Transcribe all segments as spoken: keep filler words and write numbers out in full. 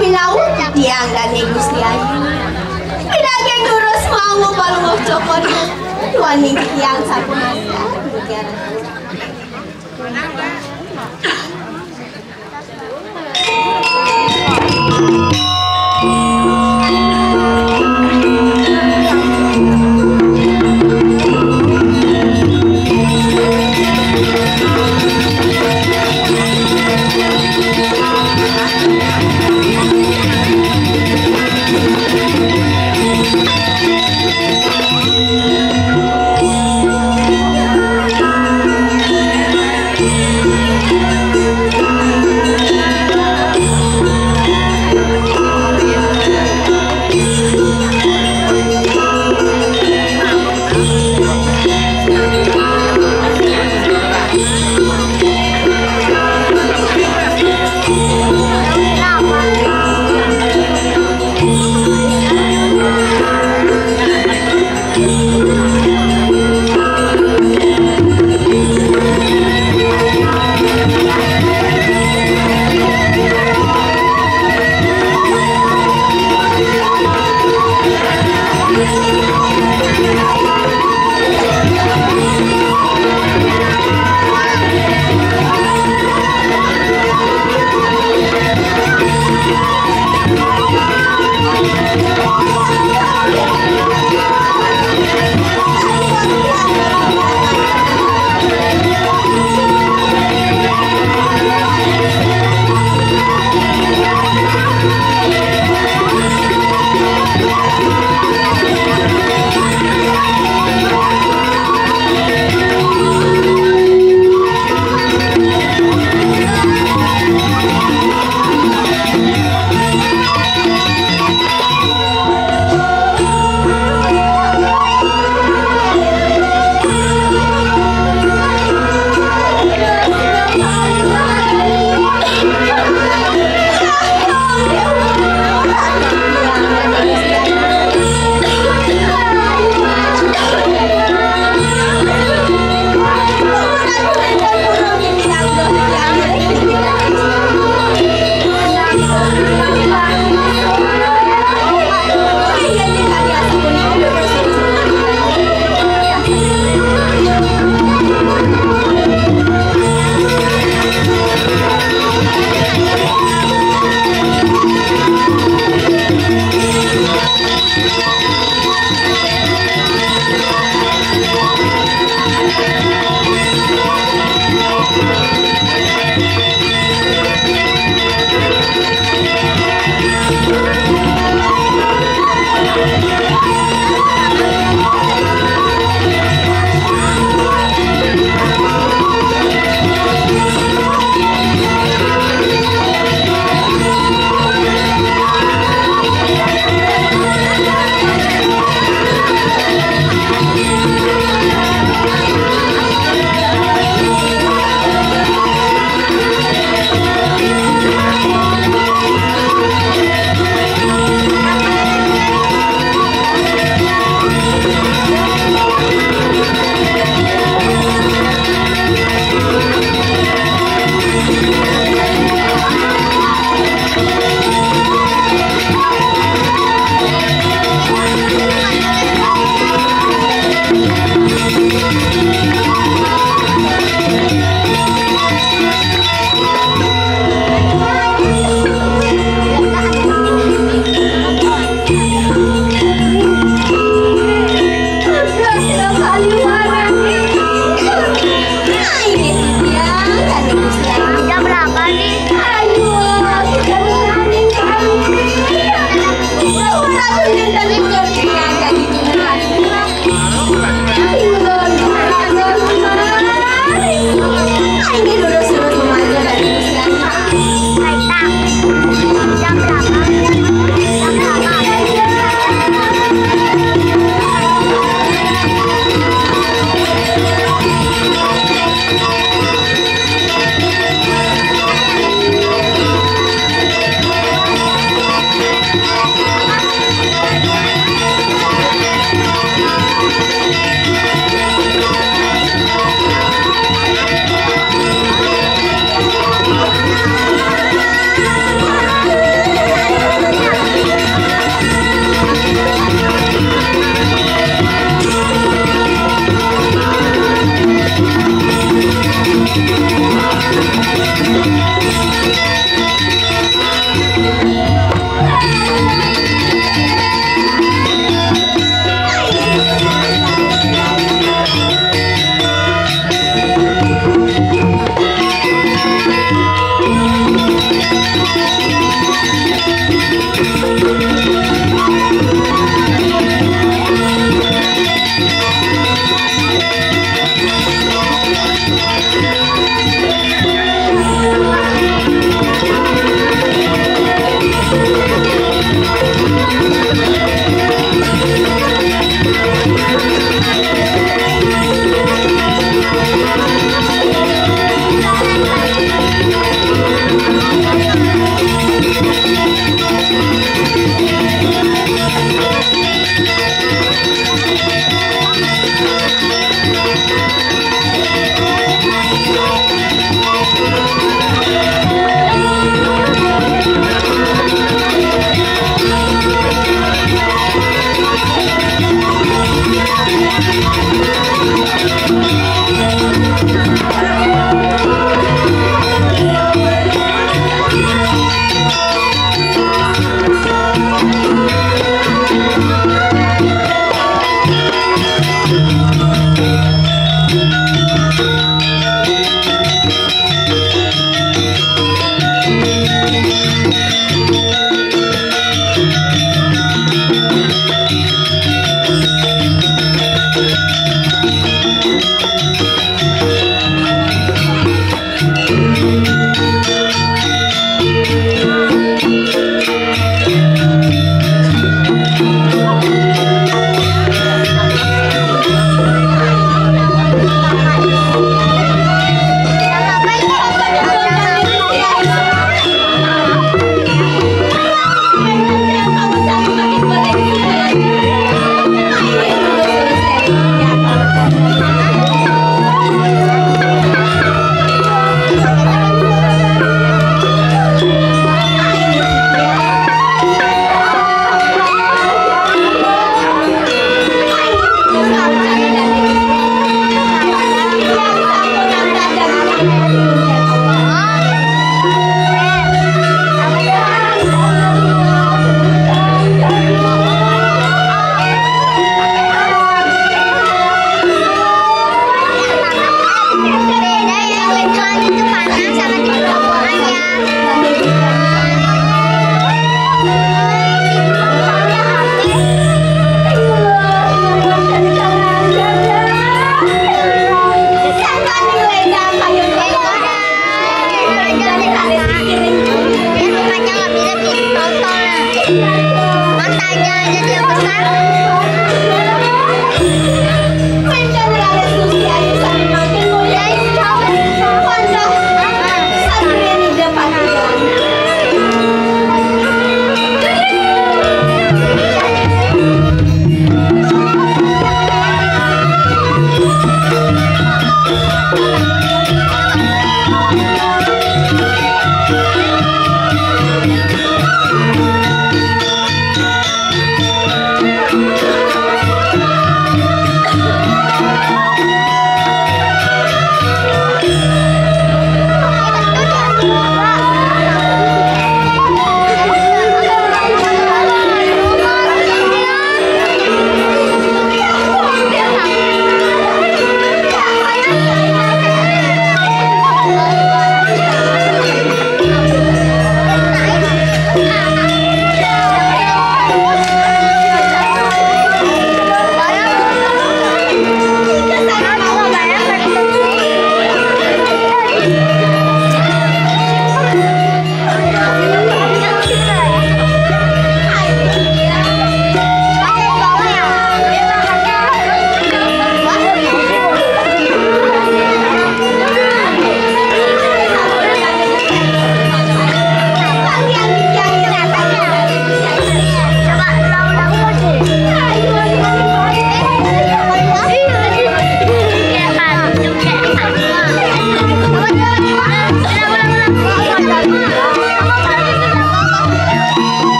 Pinawag titiang dané Gusti Ayu. Pinaging durus mangu palungguh cokor. Duaning titiang sampun asa.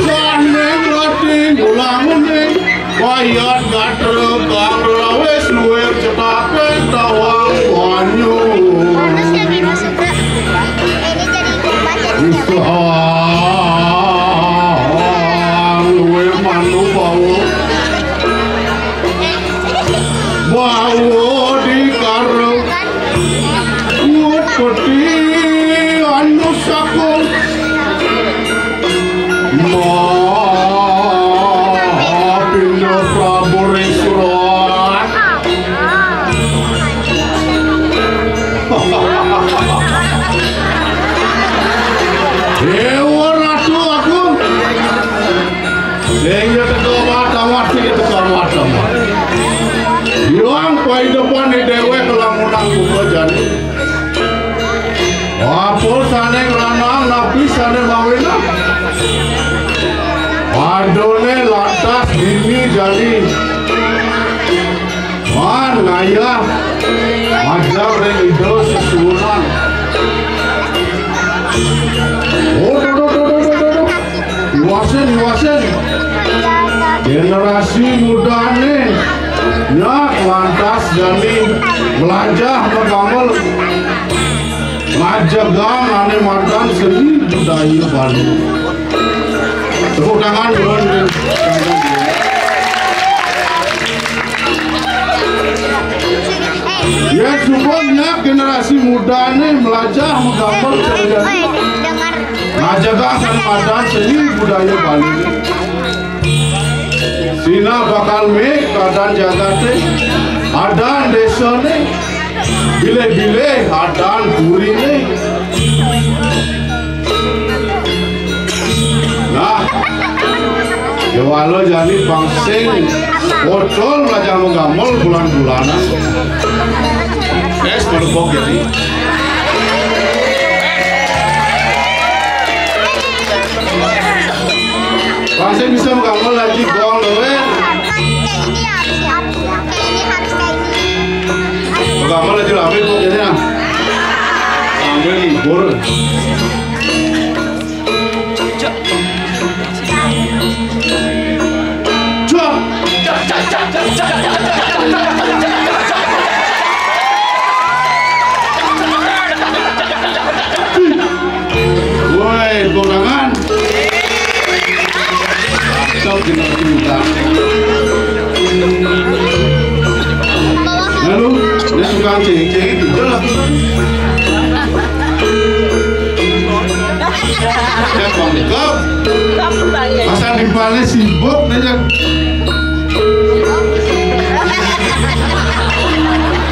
Saning roti mulanguning wayat gatra kang rawis luwih cetakan tawang banyu. Panas ya, Bima, suka. Ini jadi baca. Wis, ah, luwih manu bau. Bau di karo. Wut peti anu saku. Maha Pinda Prabu ring surat. Dewa Ratu Agung. Sing ya teka matamat, sing ya teka matamat. Ilang paidepan di dewek lamunang buka jani. Apa sane nglanang napi sane mawinang? Padone lantas dini jani. Wan ngayah majeng ring Ida sesuunan. Oh, duh, duh, duh. Iwasin, iwasin. Generasi mudane nyak lantas jani melajah magamel. Ngajegang ane madan seni budaya Bali. Tepuk tangan, Bro. Ya, suba nyak generasi mudane melajah magamel. Ngajegang ane madan seni budaya Bali. Sinah bakal mih adan jagate, adan desane, bilih-bilih adan purine. Nah, Wala jani bang sing ocol belajar magamel bulan-bulanan. Es melepok jani. Bang sing bisa magamel lagi gong dewe. Magamel lagi lami pokoknya. Sambil libur. Woi, kurangan. Sok kita minta. Lalu, dia suka cengeng-cengeng gitu lah. Dia bangkep. Masa di balik sibuk aja.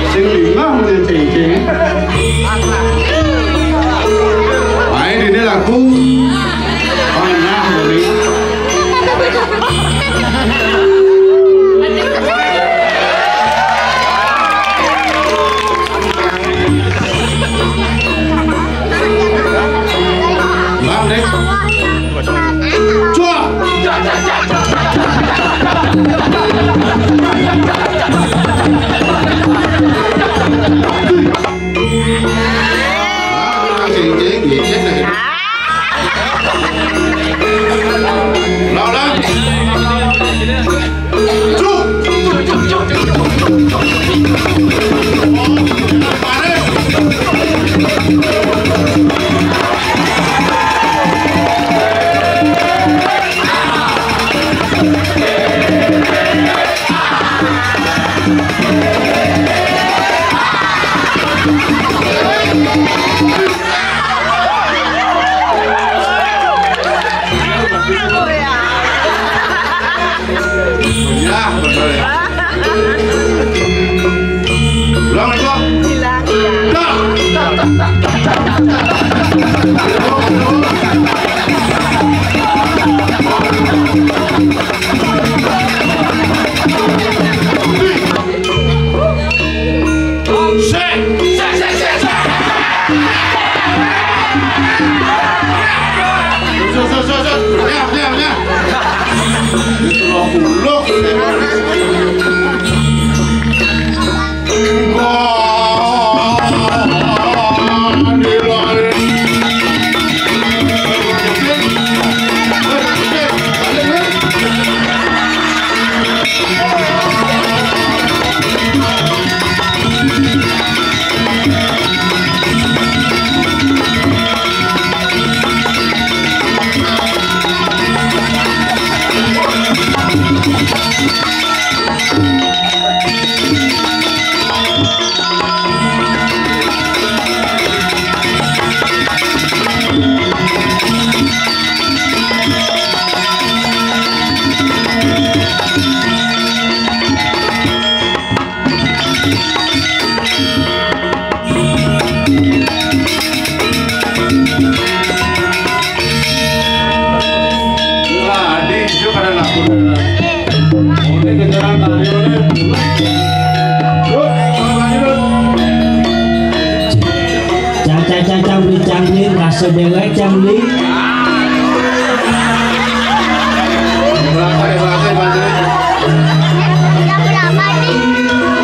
Sing lima menit cengeng. Main ini lagu. Panah ini. Bang, Dek. Cuak. Ya, benar ya. Ulang, ulang. Hilang, hilang. Dah. Sik, sik, sik, sik, sik. Sus, sus, sus, sus. Ya, ya, ya. Itu loh, loh. Cang, cang, cang, cang, beli, cang, beli, rasa dewek, cang, beli.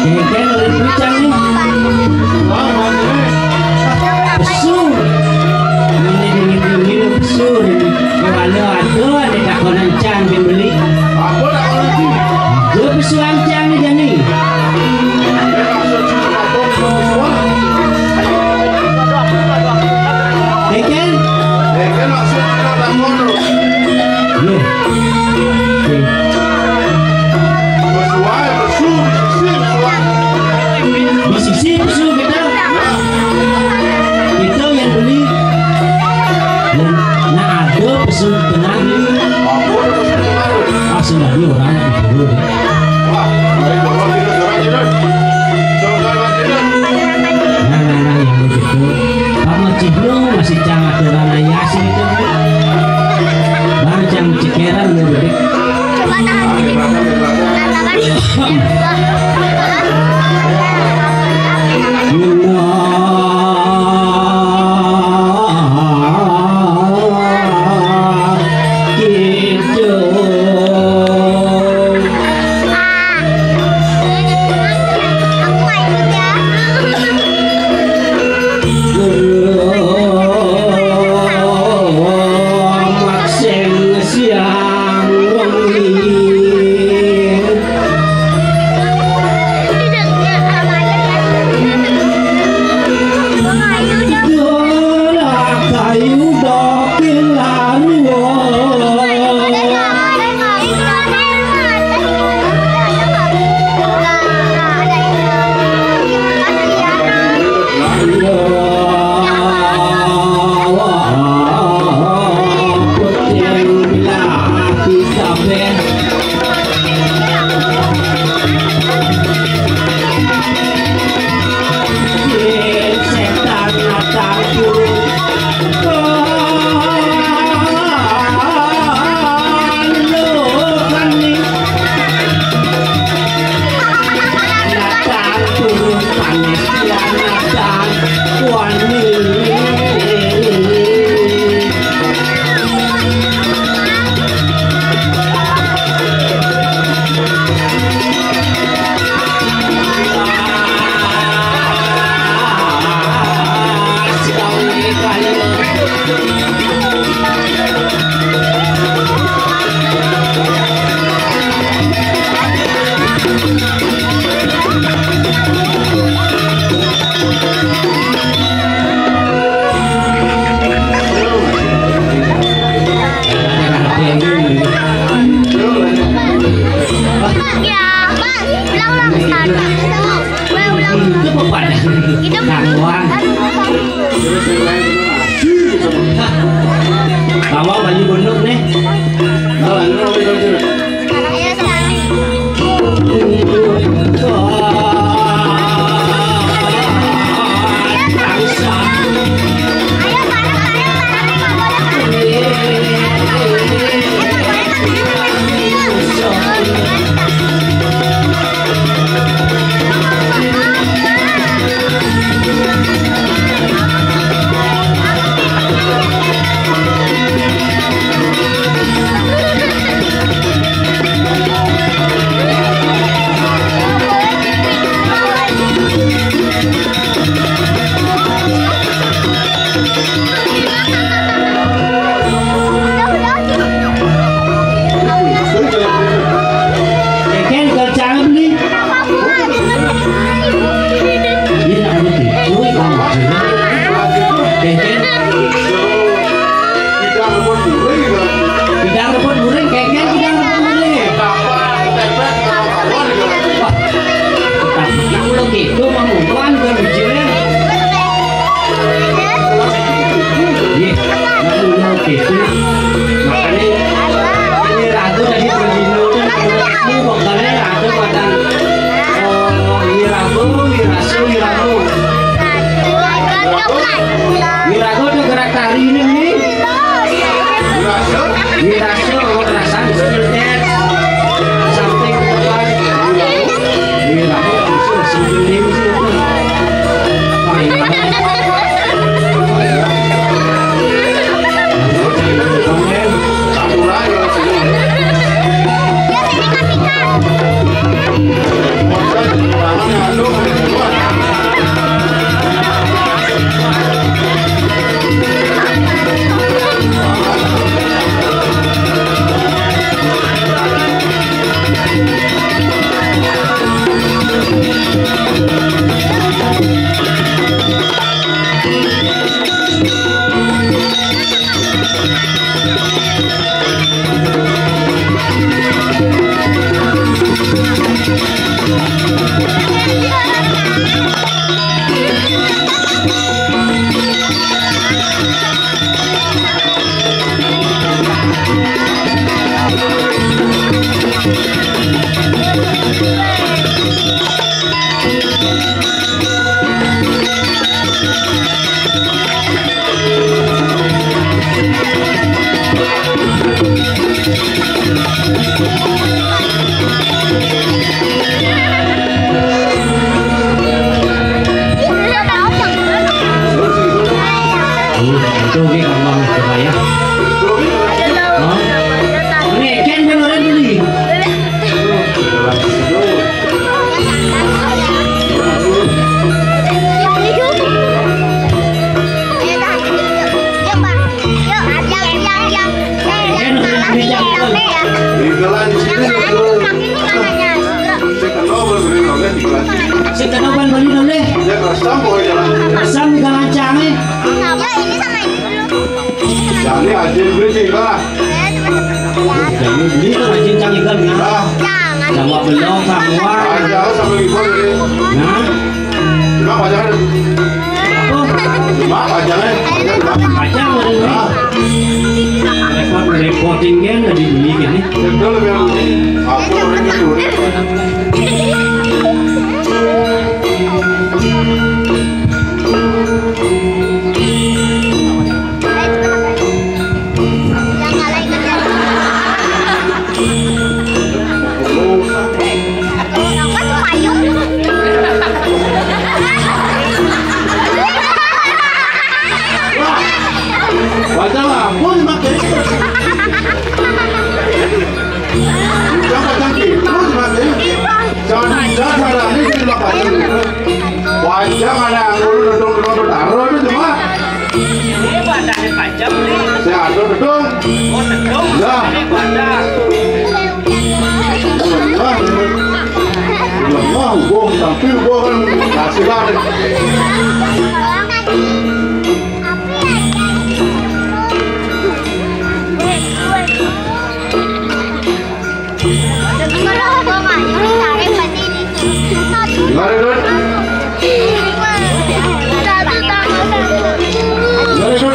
Kengkeng, beli, cang, beli. Pesu. Ini, ini, ini, ini, pesu, ini. Gimana? Aduh, ada takonan cang, beli. Apa takonan cang? Dia pesu ancang ni, jani. Kengkeng? Iya. Oke. Bisisi pesu kita. Kita yang beli. Yang, nah, ada pesu tengah ni. Asal dia orang itu. Nah, nah, nah, yang begitu. Kamu ciblong masih cang aturan ayasi itu. Baru cang cekeran, Itu ki gampang coba ya. Hah? Ini kan beneran beli. Sing kena ban beli dong deh. Asam di kalancang nih. Ini sama ini dulu. Ini sama ini. Jadi aja beli sih lah. Jadi beli kan aja cang ikan ya. Jangan. Sama belum sama. Aja sama ibu ini. Nah. Cuma pajangan. Apa? Cuma pajangan. Pajang udah ini. Ah. Repot repotin kan tadi beli kan nih. Betul kan. Aku orang itu. Baca lah, pun pakai. Jangan pakai, pun pakai. Jangan, jangan salah, ini sudah pakai. Panjang ada yang dulu dudung-dudung bertaruh itu cuma. Ini wadahnya panjang nih. Saya ada dudung. Oh, dudung. Ya. Ini wadah. Wah, wah, wah, gua tampil gua kan kasihan. Gimana, Dut? Gimana, Dut?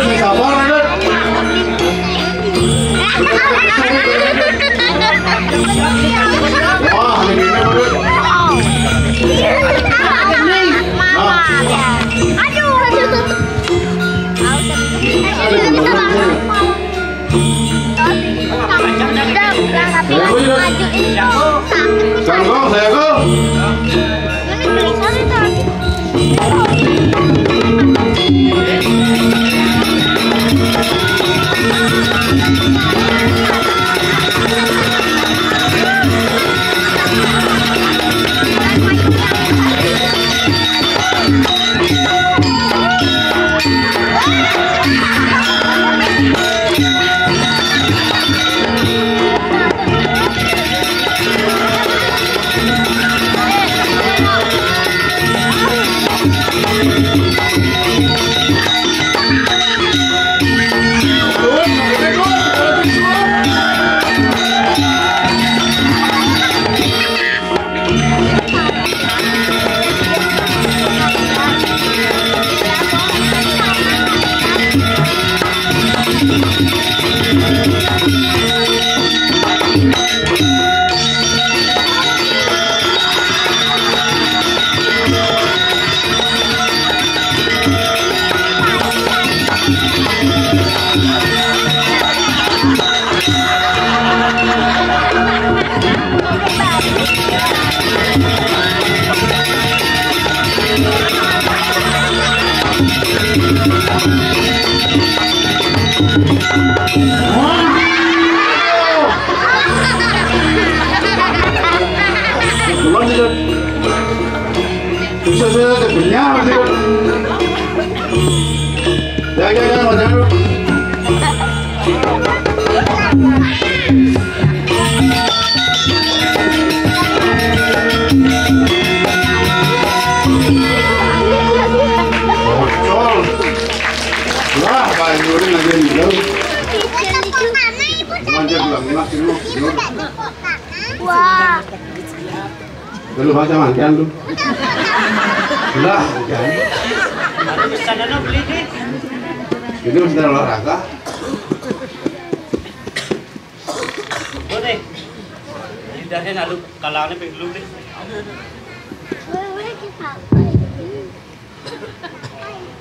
Bisa apa, Dut? Wah, ini gimana, Dut? Nah. Aduh, aduh. Aduh. Kangkong, saya kok. Belum tidak. Bisa saya ada punya, tidak. Ya, ya, ya, jangan. Wah, Pak Nuri lagi nih. Wah. Dulu baca makan lu. Udah, jangan. Ini masih olahraga. Boleh. Jadi anu kalane ping telu, Dik.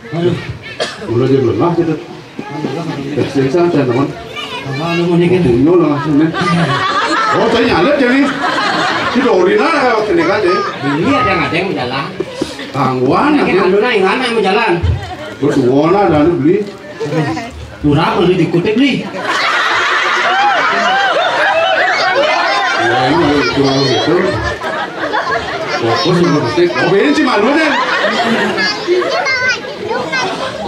Aduh. Mula aja belum lah kita. Sing saya teman. Apa lu mau nyekin? Bunyo langsung nih. Oh, saya nyalip jadi. Si Dorina ya, sini kan, Dik. Iya, ada yang jalan. Tangguhan, nanti anu yang mana yang jalan? Berdua lah, ada lu beli. Kurang lu dikutip nih. Ya, ini kurang gitu. Fokus sama ketik. Oh, ini sih malu deh.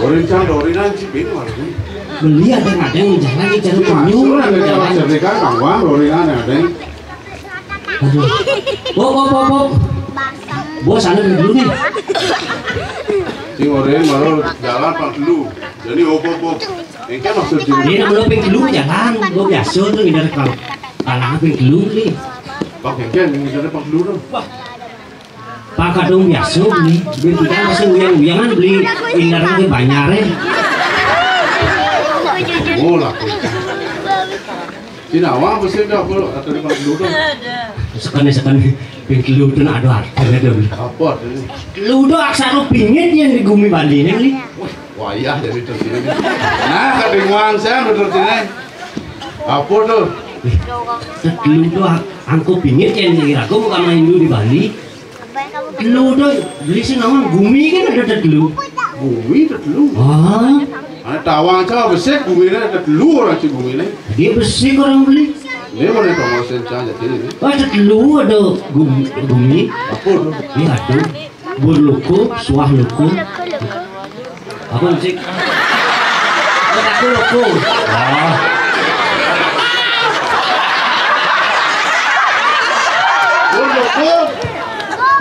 Orin cang, Dorinan sih bin malu. Beli ada yang jalan, jalan. Maksudnya ada yang jalan. Bang Wang, Dorinan ada yang. Aduh. Bok, bok, bok, bok. Bos, sana dulu nih. Si Orin baru jalan pang telu. Jadi, op, op, op. Ini kan maksud dia. Ini belum ping telu jalan. Gua biasa tuh, ini kalau kalah ping telu nih. Pak Kengken, ini dari pang telu tuh. Wah. Pak kadung biasa nih. Beli kita masih uyang-uyangan beli indar lagi banyak ya. Oh, lah. Sinawa apa sih, dah, apa, atau di Bang Ludo? Sekali-sekali ping telu tu nak ada artinya tu. Apa artinya? Ludo aksara pingit yang di gumi Bali ni, ni. Wah, wayah jadi terus ini. Nah, kadinguang saya betul sini. Apa tu? Ludo angko pingit yang di ragu bukan main dulu di Bali. Telu tu, beli sing nawang gumi kan ada telu. Gumi ada telu. Ah. Ana tawang cang besik gumi ni ada telu orang cik gumi ni. Dia besik orang beli. Dia mana tahu mau sing cang jadi ni. Ada telu ada gumi, gumi. Apa tu? Dia ada. Berluku, suah luku. Apa, Cik? Aku luku. Ah. Pun luku.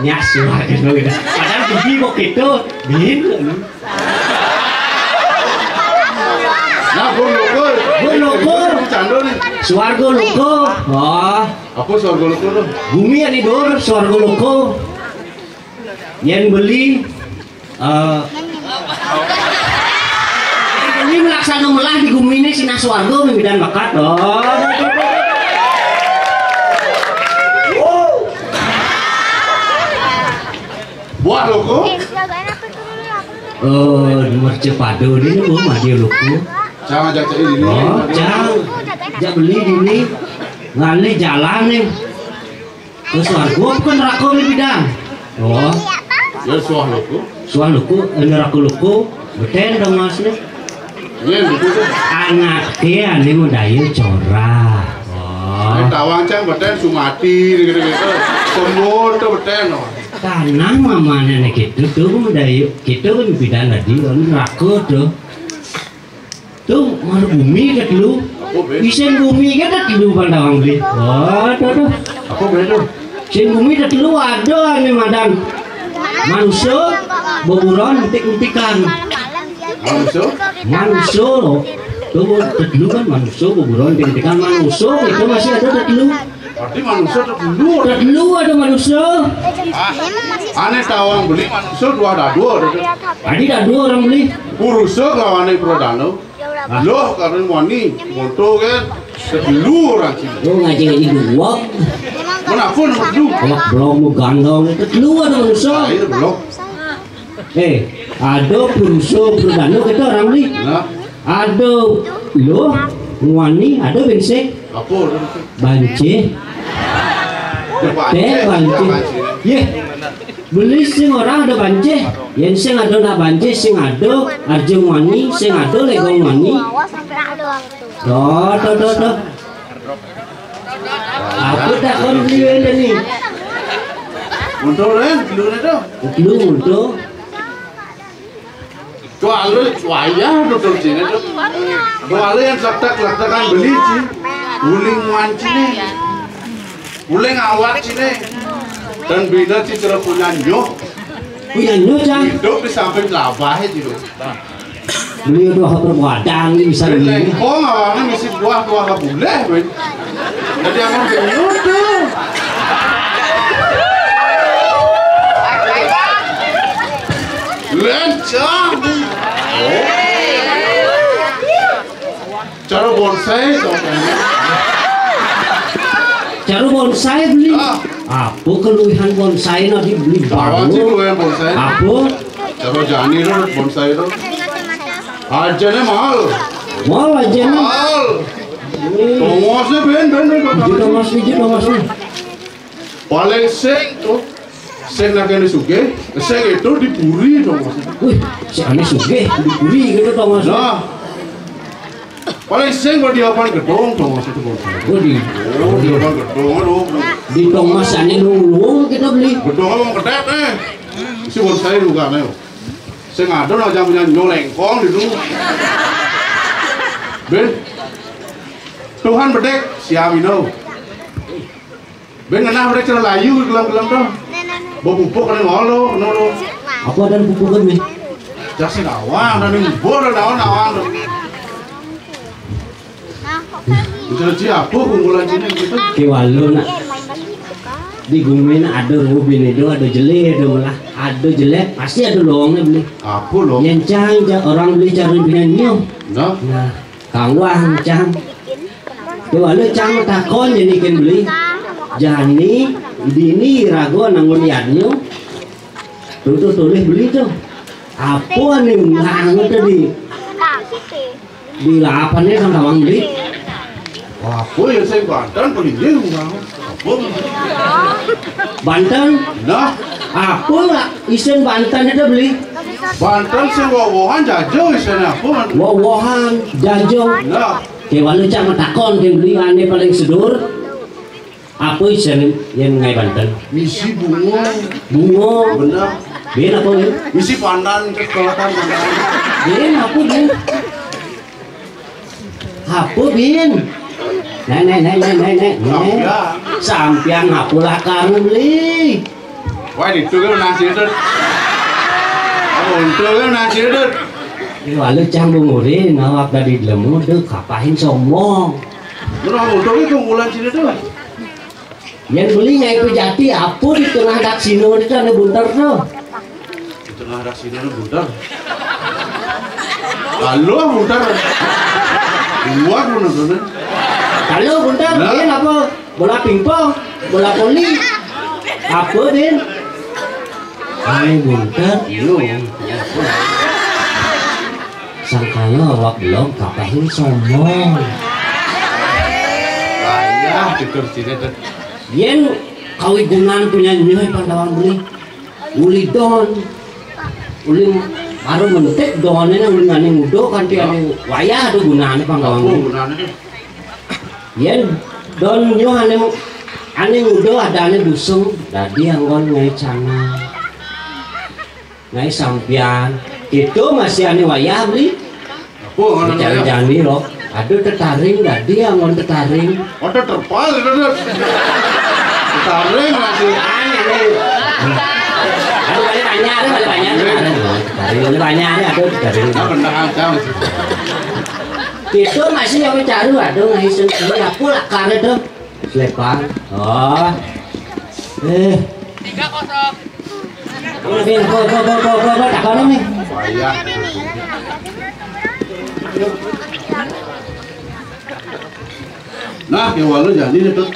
Nyas lah gitu, gitu. Padahal gigi kok gitu. Bin. Nah, pun luku. Pun luku. Cando nih. Suarga luku. Wah. Apa suarga luku tu? Bumi yang tidur, suarga luku. Yang beli Eh, ini melaksana melah di gumi ini sinah swarga mimpidan bakat. Oh. Buah loko. Oh, mercepada ini mau maju loko. Jangan jatuh ini. Oh, jangan. Jak beli ini. Ngalih jalan nih. Ke swarga apa ke neraka ni bidang? Oh. Ya suah loko. Suah loko, eh, neraka loko. Beten dong mas ni. Ya, betul tu. Anak ke ane mau daya corah. Oh. Ni tawang cang beten sumati gitu-gitu. Semua tu beten, oh. Tanah mama nenek itu tu mau daya. Kita pun bidang tadi, neraka tu. Tu marubumi dah telu. Isin bumi kan dah telu pandang beli. Waduh, aduh. Apa beli tu? Isin bumi dah telu ada ni madan. Manusia, beburon, entik-entikan. Manusia? Manusia. Tu dah telu kan manusia, beburon, entik-entikan. Manusia itu masih ada dah telu. Berarti manusia dah telu. Dah telu ada manusia. Ah, ane tawang beli manusia dua dah dua dah. Tadi dah dua orang beli. Purusa kelawan Pradana. Loh, karena wani, moto kan. Kedua orang sini. Lu ngaji-ngaji dua. Kenapa nama kedua? Kalau belum gandong, kedua ada manusia. Ah, iya, belum. Eh, ada purusa Pradana kita orang ni. Nah. Ada loh, wani, ada bensek. Apa orang tu? Bancih. Teh bancih. Ye. Beli sing orang ada bancih. Yen sing ada nak bancih, sing ada arjung wani, sing ada legong wani. Doh, doh, doh, doh. Aku tak kon beli wene ni. Untuk, eh, dulu ni tu. Dulu untuk. Kuala wayah betul sini tu. Kuala yang letak-letakan beli ci. Uling wan cine. Uling awak cine. Dan bila ci cara punya nyoh. Punya nyoh, Cang. Hidup di samping labah itu. Beli tu apa perbuatan ni bisa ni. Lengkong awaknya mesti buah-buah boleh, weh. Jadi amun genyut tu. Lencang. Oh. Cara bonsai, contohnya. Cara bonsai beli. Ah. Apa keluihan bonsai na dibeli baru? Apa sih keluihan bonsai? Apa? Cara jani to bonsai to. Ajane mahal. Mahal ajane. Mahal. Tongosne ben, ben, ben. Iji tongos, iji tongos. Paling sing to. Sing nak kene sugih, sing itu diburi to, Mas. Wih, si ane sugih, diburi gitu to, Mas. Nah. Paling sing kok diapan gedong to, Mas, itu, Mas. Oh, di. Oh, diapan gedong, aduh. Di tong Mas ane nulung kita beli. Gedong apa mau ketek, eh? Si bonsai bukan, ayo. Sing ada aja punya nyolengkong itu. Ben. Tuhan bedek, siamino. Ben ngenah udah cara layu gelem-gelem to. Mbok pupuk kena ngolo, kena lo. Apa dan pupuk kan, Mi? Jas sing awang, dan ning mbok dan awang-awang. Bisa ci apa kumpulan sini gitu. Ki walu nak. Di gumi nak ada ruh bini do, ada jelek, ada malah. Ada jelek, pasti ada lowongne beli. Apa lo? Yen cang ja orang beli cara bini nyo. Nah. Nah, kawah cang. Ki walu cang takon jani ken beli. Jani dini rago nangun yadnyo. Tutu tulih beli tu. Apa ane undangan tu di, di lapanne kan tawang beli. Apa ya sing Banten paling dia undangan. Apa? Banten? Nah, apa lah isin Banten itu beli? Banten sing wowohan jajo isin apa, Man? Wowohan jajo. Nah. Ki walu cang matakon ki beli ane paling sedur. Apa isin yang ngai Banten? Misi bungo. Bungo. Bener. Bin apa, Bin? Misi pandan ke sekolahan pandan. Bin apa, Bin? Apa, Bin? Nek, nek, nek, nek, nek, nek, nek. Sampian. Sampian apa lah kamu beli? Wah, itu kan nasi itu. Apa untuk kan nasi itu? Ki walu cang bunguri, nawak dari lemu, dek kapahin sombong. Lu mau untuk itu bulan sini tuh. Yang beli ngai ku jati, apa di tengah daksina itu ada bunter tuh. Di tengah daksina ada bunter. Lalu bunter. Kuat bunter. Kalau bunter, nah. Dia apa? Bola pingpong, bola voli. Apa, Din? Ai, bunter. Iyo. Sangkala awak belum kapahin sombong. Ayah, tidur sini tuh. Yen kawigunan punya nyoy pandawan beli. Uli don. Uli baru mentik donnya uli ngane ngudo kanti ane wayah ada gunane pandawan beli. Apa gunane tuh? Yen don nyo ane, ane ngudo adane busung, dadi anggon ngai canang. Ngai sampian, itu masih ane wayah beli. Apa ngono? Cari jani lo, aduh tetaring, dadi anggon tetaring. Ada terpal itu tuh. Tetaring masih. Ane, ane. Aduh, balik banyak, aduh, balik banyak. Tetaring, balik banyak, aduh, tetaring. Nah, bener aja. Itu masih yang caru, aduh, ngai sendiri, apa lah, karena tuh. Slepan. Oh. Eh. Tiga kosong. Ini, ini, go, go, go, go, go, go, takon ini. Wayah. Nah, yang walu jadi nih tuh.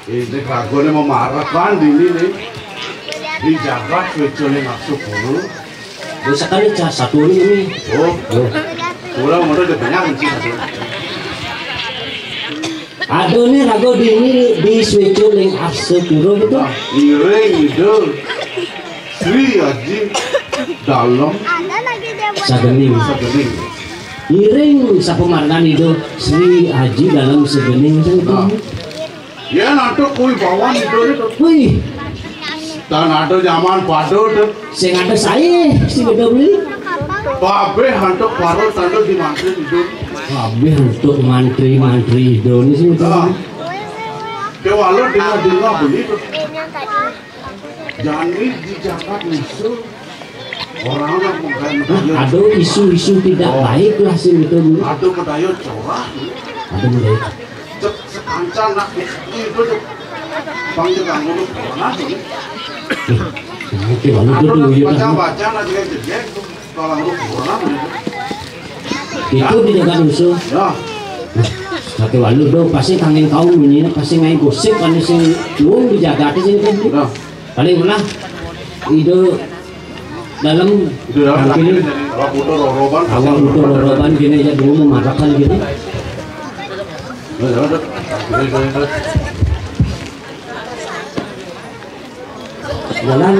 Ini ragone mau marah kan di ini nih. Di jagat kecilnya masuk dulu. Terus kan ini satu ini. Oh, oh. Kurang udah banyak sih. Aduh nih rago di ini di Swecul yang arsik dulu gitu. Nah, iring itu Sri Aji Dalam Sagening. Sagening. Iring sapa margan itu Sri Aji Dalam Sagening itu. Nah. Ya nanti kui bawaan itu itu. Wih. Dan ada zaman pada tuh. Sing ada saya, sing ada beli. Kabeh antuk parut antuk di mantri tidur. Kabeh untuk mantri-mantri Indonesia itu. Nah. Dia walau dengar-dengar beli tuh. Jani di Jakarta musuh. Orang-orang bukan. Ada isu-isu tidak baik lah sih itu dulu. Ada medaya corah. Ada medaya. Cek sekancan nak itu tuh. Bang juga ngurus corona tuh. Oke, lalu itu dulu ya. Baca-baca nak juga jejek tuh. Kalau ngurus corona tuh. Itu di Jakarta musuh. Ya. Satu walu do, pasti kangen kaum ini, pasti main gosip, kan sing luwung di jagaté sing kudu. Nah. Paling mana? Ide dalam. Itu dalam. Tampil. Awak utuh roroban, awak utuh roroban gini ya, dulu memakan gini. Nah, jalan, Dut. Jalan, jalan, jalan. Jalan.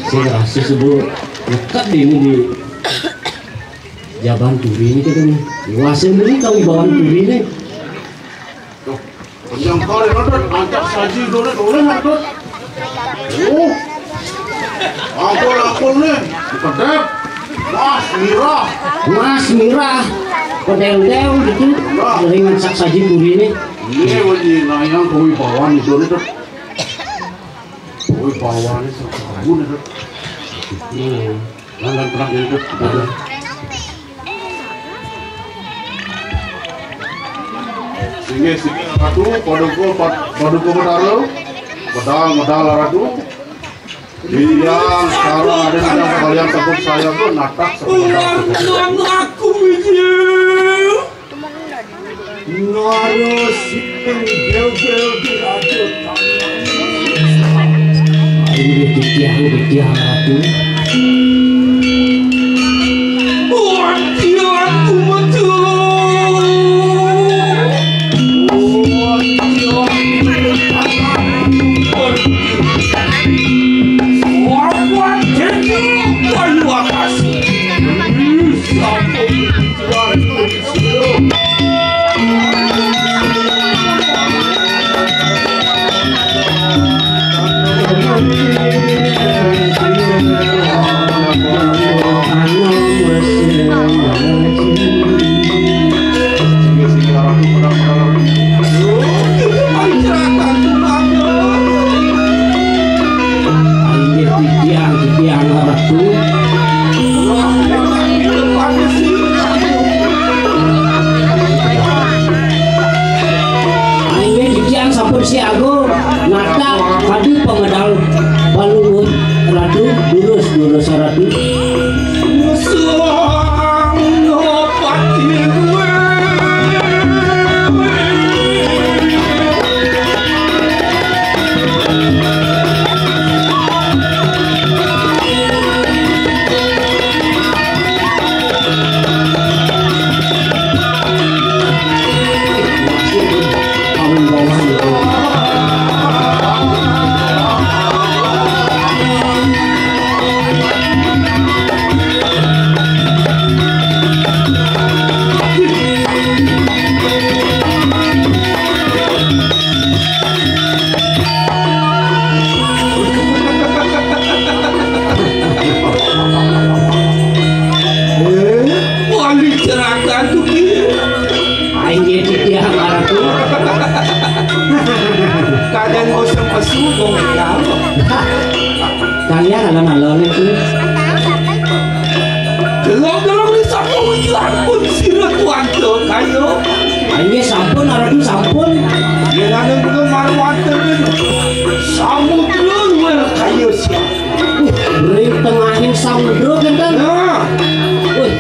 Sing rasa sebut dekat ini di Jaban Turi ini kita nih. Wase beli kau di Bawan Turi nih. Tuh, panjang kali, Dut. Ancak saji, Dut. Boleh, Dut. Oh. Ampun, ampun nih. Kedap. Mas mirah. Mas mirah. Kedel-del gitu. Nah. Dari ngancak saji Turi nih. Ini wajib nayang kewibawaan itu, Dut. Kewibawaan itu sekarang, Dut. Hmm. Lan, lan, tenang, ya, Dut. Udah. Singgih, singgih, Ratu, Paduka, Pad-, Paduka Betara. Medal, medal, Ratu. Iya, sekarang ada yang kalian takut saya tuh natak sama. Ulang tahun aku, Wijil. Nara siping bel-bel di raja tanah. Ayo, titiang, titiang, Ratu. Buat dia aku betul. Buat dia aku betul. Buat dia aku betul. Inggih titiang, titiang Ratu. Inggih titiang sampun siaga, natak kadi pamedal palungguh Ratu, durus, durus Ratu. Wali ceraka tuh dia. Aing jadi dia marah tuh. Kadang mau sempat subuh ya. Kalian alon-alon itu. Delok-delok di sampun, ya ampun, sira tuan tuh kayo. Ayo sampun, Ratu sampun. Yen ana kula marang wonten samudra luwih kaya siap. Ring tengahing samudra kenten. Nah. Wih,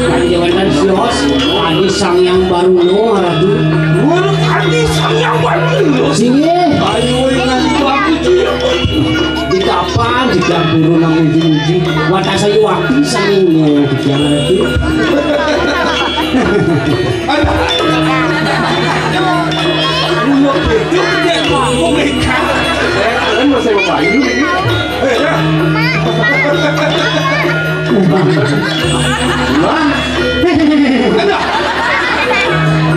kan wonten sios, adi Sang Hyang Baruna, Ratu. Luwih adi Sang Hyang Baruna. Singgih. Ayo, ingat itu aku, Ci. Di kapan, di kampung namun diuji. Watas ayu waktu sanging di jalan itu. Aduh. Lu gitu, dia ngomong ikan. Eh, kalian masih mau main ini? Eh, ya. Wah. Aduh.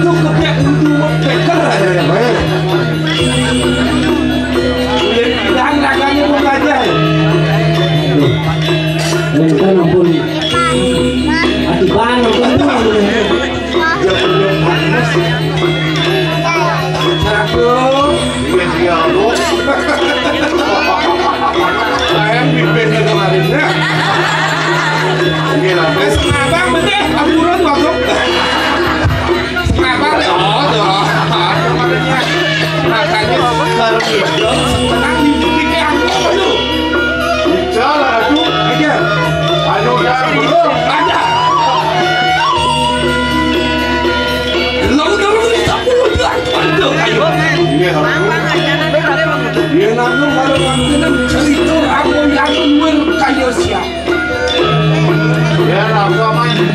Lu kebiak itu mau peker aja ya, Bang. Udah, raganya mau belajar. Minta ampun. Ati bang, ampun. Aduh. Iya, iya, lu. Saya bibirnya kemarin, ya. Ini lah, wes. Abang, bener, ampun, masuk. Abang, oh, tuh. Makanya, kalau hidup, tenang, hidup di kampung, lu. Bicara, aduh. Aja. Ayo, ya, belum. Ada.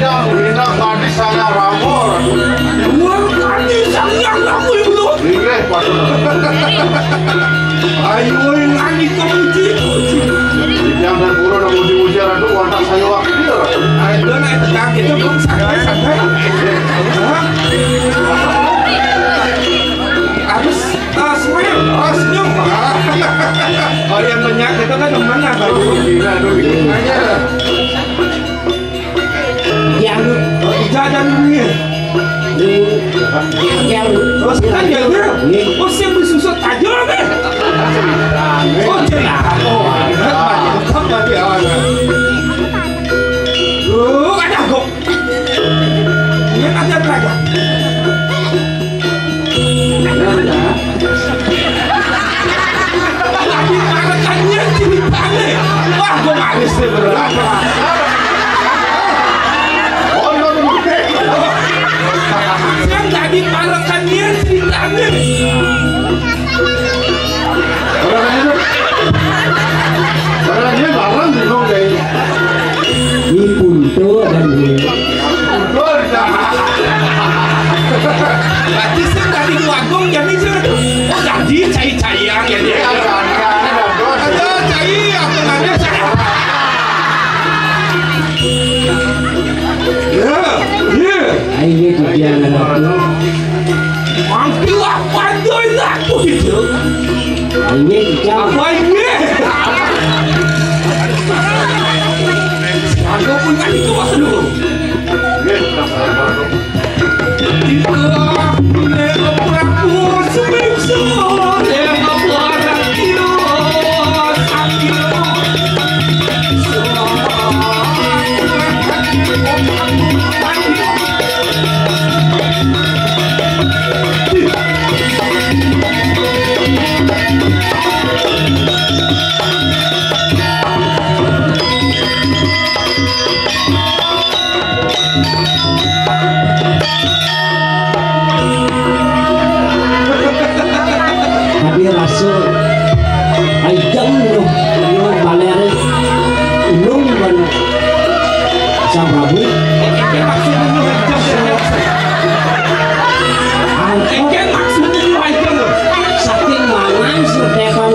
Yang hina tadi saya ramor. Wah, tadi saya ramor itu. Iya, Pak. Ayo, yang lagi kemuji. Yang dan guru dan muji-muji ratu, watak saya wakil. Ayo, naik ke kaki itu, Bung, santai, santai. Hah? Harus, ah, smile, ah, senyum. Ah. Oh, yang banyak itu kan teman apa? Iya, aduh, iya. Jalan. Jalan dunia. Jalan. Terus kita jalan. Nih. Oh, saya bersusut aja deh. Oh, jelas. Oh, apa dia? Oh, ada kok. Ini ada berapa? Lagi parekan nyén ceritane. Wah, gua nangis deh, beneran. Sing dadi parekan nyén ceritane. Barang dia barang bingung deh. Ini punto dan dia. Berarti sing tadi dua gong jadi sing. Oh, jadi cai-caian ya dia. Ada cai, aku nanya cai. Ya, ya. Ayo, dia anak aku. Aku apa tuh itu? Ini jam. Apa ini? Aku punya itu, Mas, dulu. Tapi rasul, ai jeng loh, ini balere ulung bana. Sang Prabu. Angkot. Saking mangan sedepan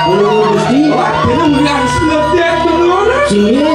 ulung Gusti. Sini. Sini. Sini.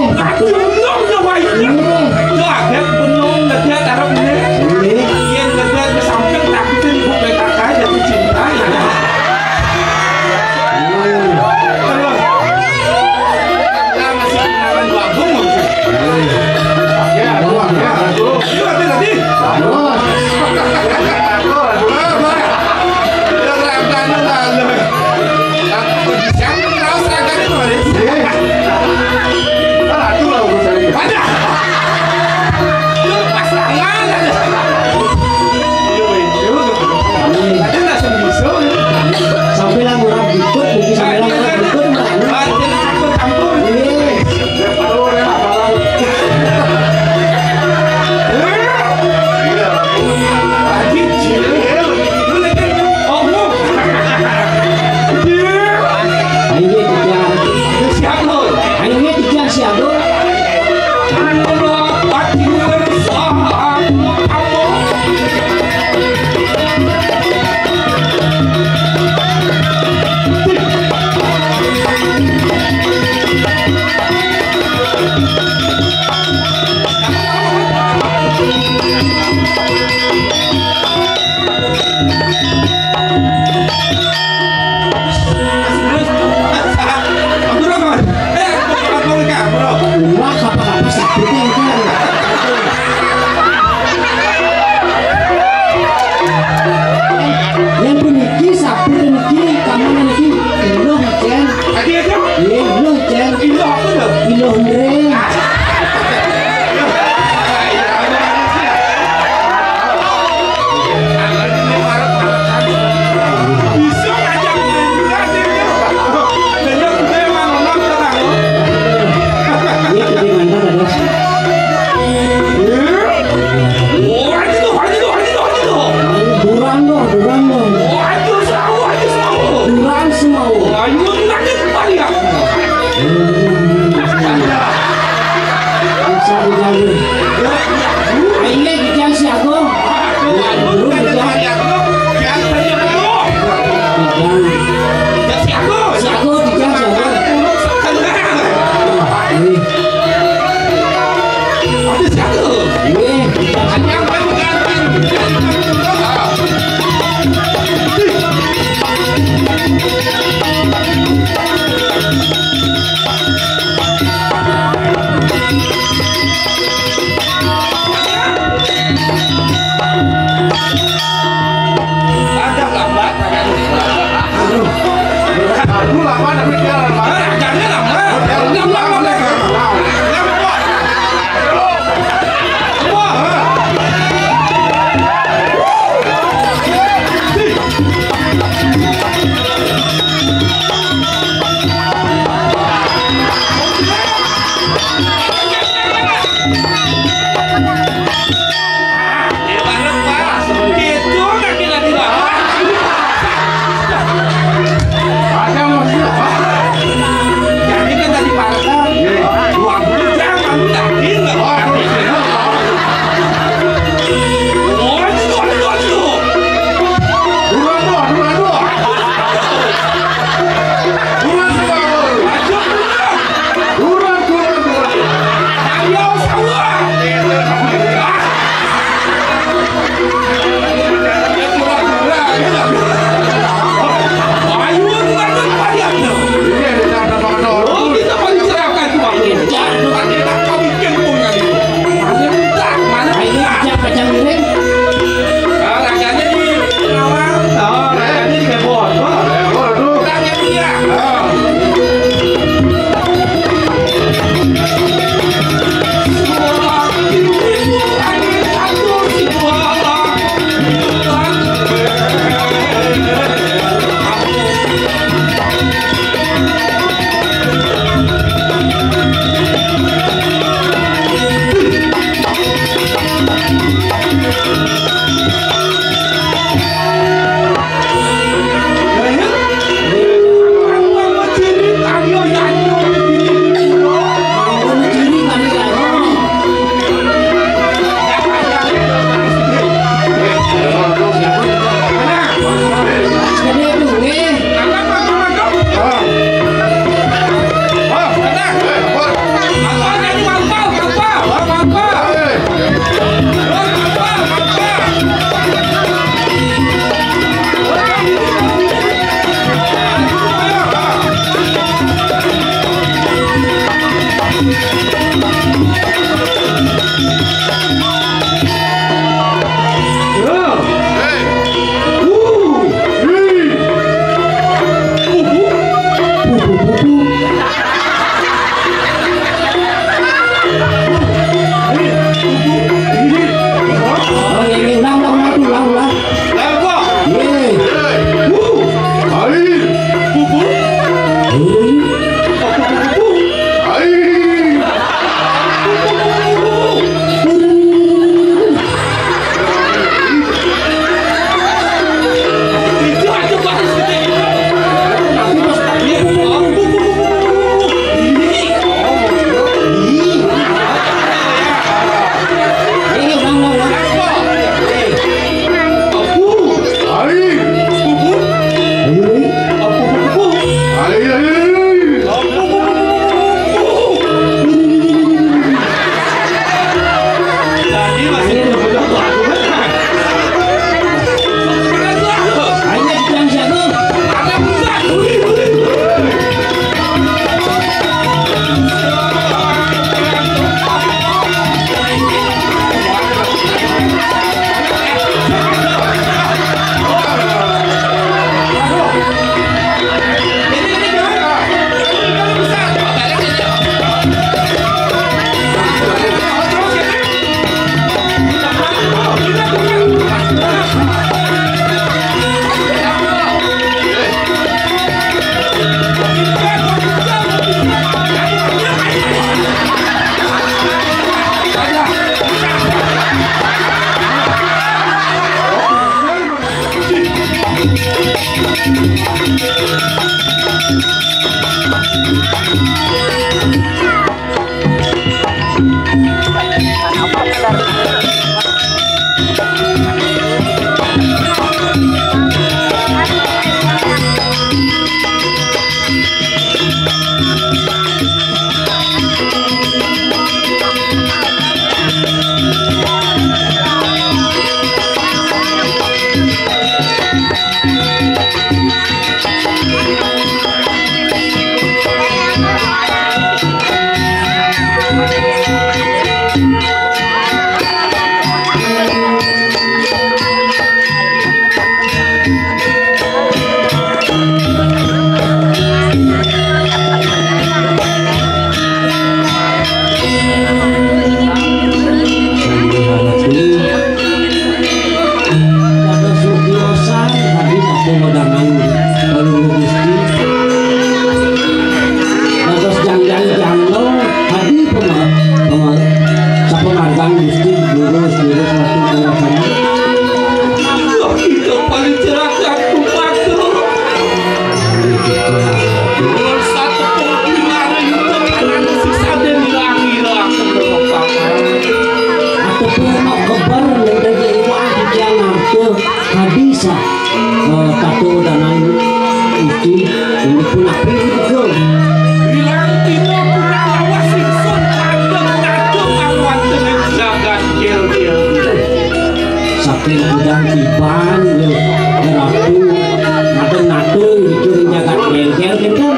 Gusti, lurus, lurus, mati, lurus, mati. Wah, kita paling cerah, aku matur. Lurus satu pun, di mana itu, kanan, siksa, dan hilang, hilang. Aku pun mau kebar, dan dari wah, dia ngantuk. Kadisa, eh, tato dangan Gusti, ini pun api itu. Bilang tino kurang lawas ingsun kadang kadang ngawantene jagat gel-gel. Saking udang tiban, ya, ya, Ratu, ngaten-ngaten gitu, jagat gel-gel, gitu.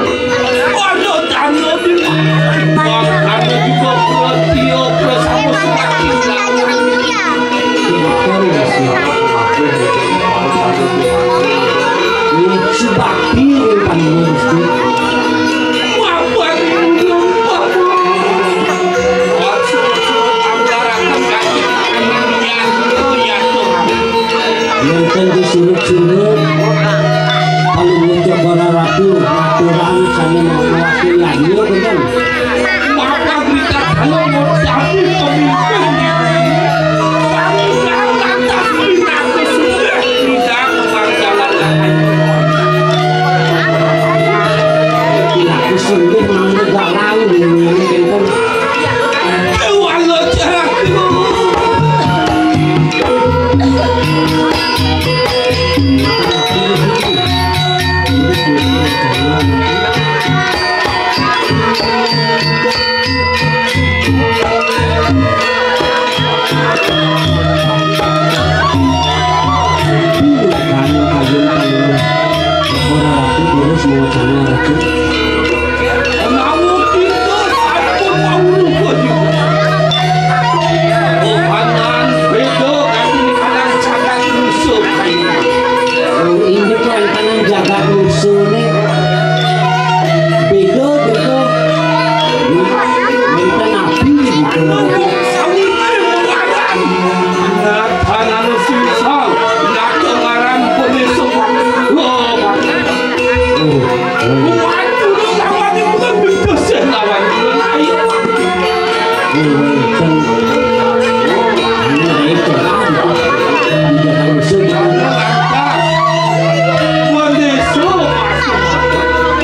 Waduh, tano di mana? Makanya juga perhatian bersama semakin lawan. Wonten di surut-surut, kalau ngucap para ratu, aturan saya mau mewakili, ya, betul. Maka kita kalau mau jadi pemimpin, kami akan lantas berlaku sudah tidak kepangkalan lain. Berlaku sudah mau negara ini, ini, ini. Dewa lo jago. Ora rapi terus mau cara rapi. Menawi kita sampun mawruh. Kohanan beda kali kanan cakat musuh. Oh, ini kok kanan jagat musuh nih. Beda, beda. Minta nabi gitu. Sawise melarang. Ngatana sisa, ndak ngaran penisuk. Oh, oh. Waduh, lawan itu kan bisa sih lawan itu. Ayo.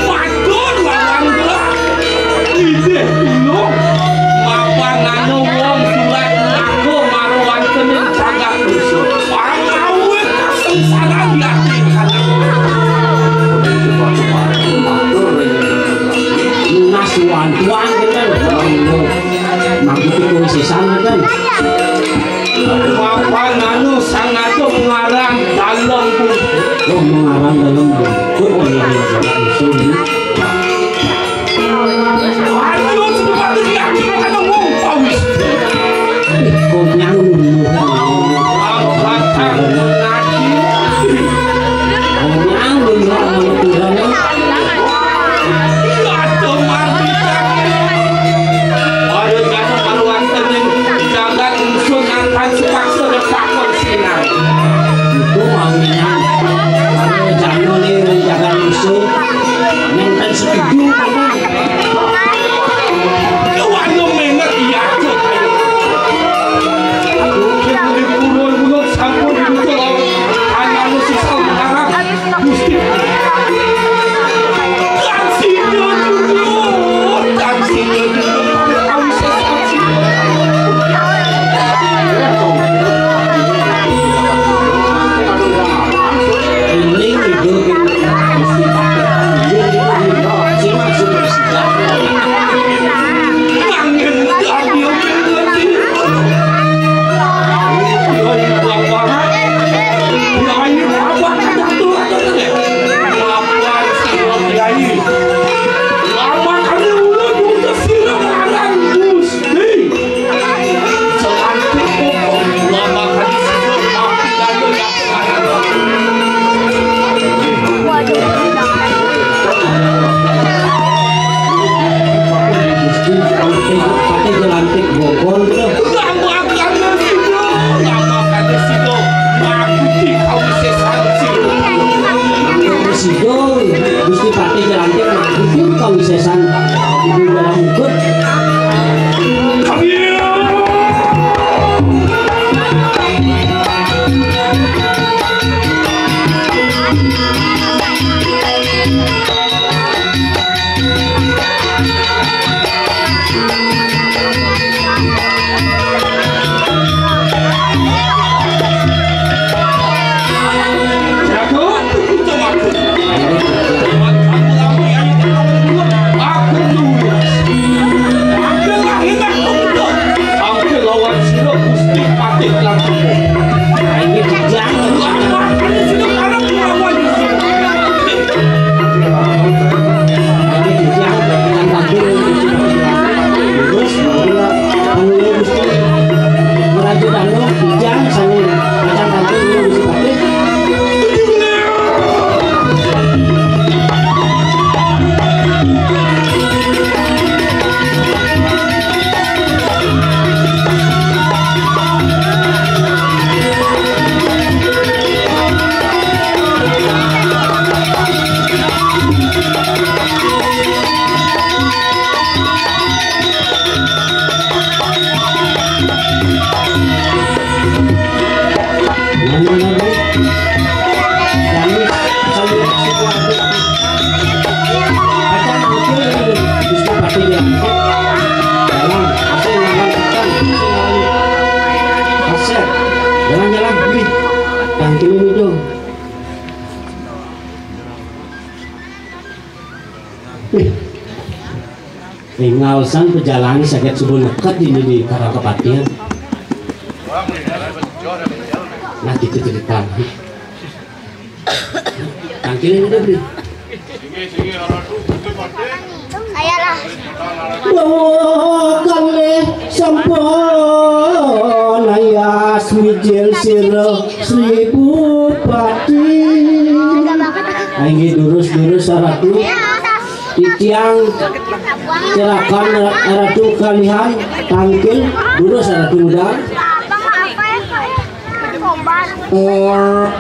Matur lawan Mbah. Idih tulung. Mapan anu wong surat ngaku marwantening jagat musuh. Pangawit kasengsaran yati. Lunas tuan-tuan, kan? Mangkuti kuwi sisan, kan? Mapan anu sang agung ngaran Dalem Bungkut. Oh, ngaran Dalem Bungkut. Oh, iya, iya, iya. Aduh, sudah mati dia, kita kan ngomong, Pak Wis. Kok nyang dulu? Apa tak lagi? Kok nyang dulu, Pak Wis? Iya, cuma kita. Aduh, jangan malu antenin jagat musuh ngangkat sepaksa dan pakon sinan. Itu maunya. Kalau jangan nih, jangan musuh. Nenten setuju, karena. Wah, lu menget, iya, cok. Mungkin di purun-purun sampun muncul. Anak lu susah mengharap. Gusti. Tansina dulu, tansina dulu. Tansina dulu. Ini hidup Gusti. Set. Jalan-jalan, Bli. Tangkilin dong. Wih. Ning ngaosan pejalan saget subuh neket ini di Karang Kepatihan. Nah, gitu cerita. Tangkilin udah, Bli. Saya lah. Wah, kalih sampun ayas mijil sira Sri Bupati. Nah, inggih durus-durus saratu. Titiang cerakan ratu kalihan tangkil durus ratu muda. Or,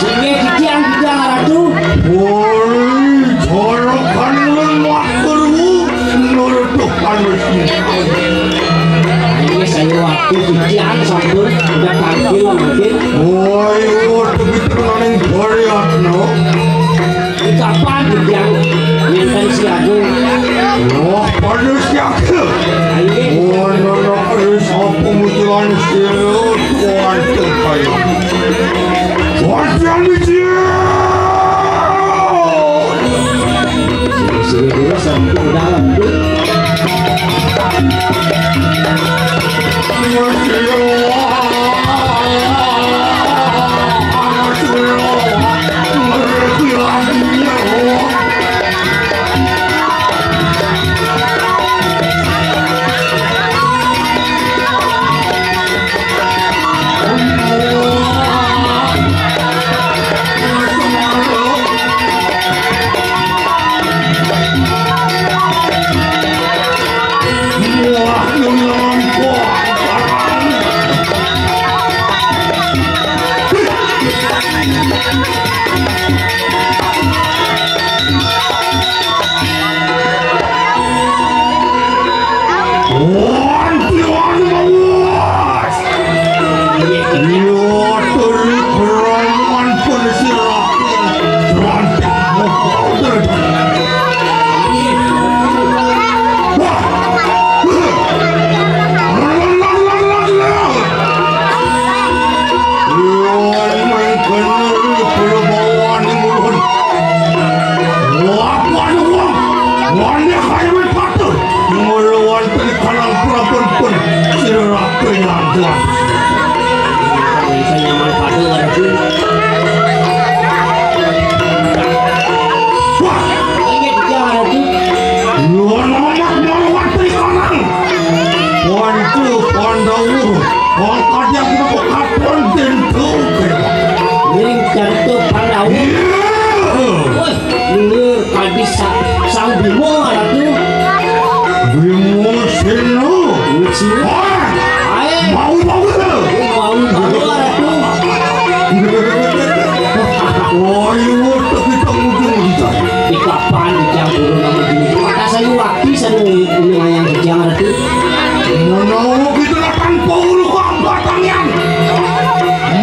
Singgih titiang, titiang Ratu. Woi, jorokan lan maturmu, nurutukan wis. Ini saya waktu titiang sampun udah panggil mungkin. Woi, waduh, kita ning Baryatno. Kapan yang ngenten si Agung? Wah, pada siaga. Ayo. Oh, nono, wis apa munculan sila kuat kaya. Wajan biji. Sini dulu sampai dalam. Mula wonten kanang prabon pun sira rabi lantuan. Wah, inggih Gusti Ratu. Nuwun amat mula wonten kanang. Wancu Pandawa, wong kadya menapa katon den dongkre. Ngiring jantung Pandawa. Iya. Wah, Inggih, kanthi sa-, Sang Bima, Ratu. Bima Sena. Bima Sena. Wah. Ae. Mau, mau, mau. Mau, mau, Ratu. Wah, iya, tapi tak mungkin bisa. Di kapan di jam guru nama gini? Maka saya waktu saya ngayang kerja, Ratu. Menawa kita datang puluh kok batangnya.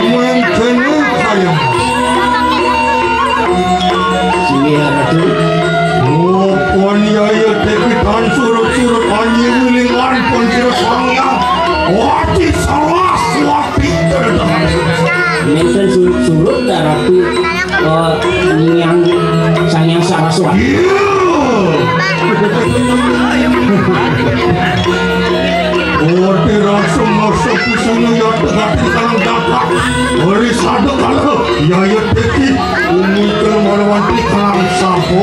Mungkin saya Ratu, eh, Nyang Sang Hyang Saraswati. Ora rasa masa kusana ya tegati kalang dapat. Ora sadek kalah ya ya teki. Umi kelawan wanti kalang sapo.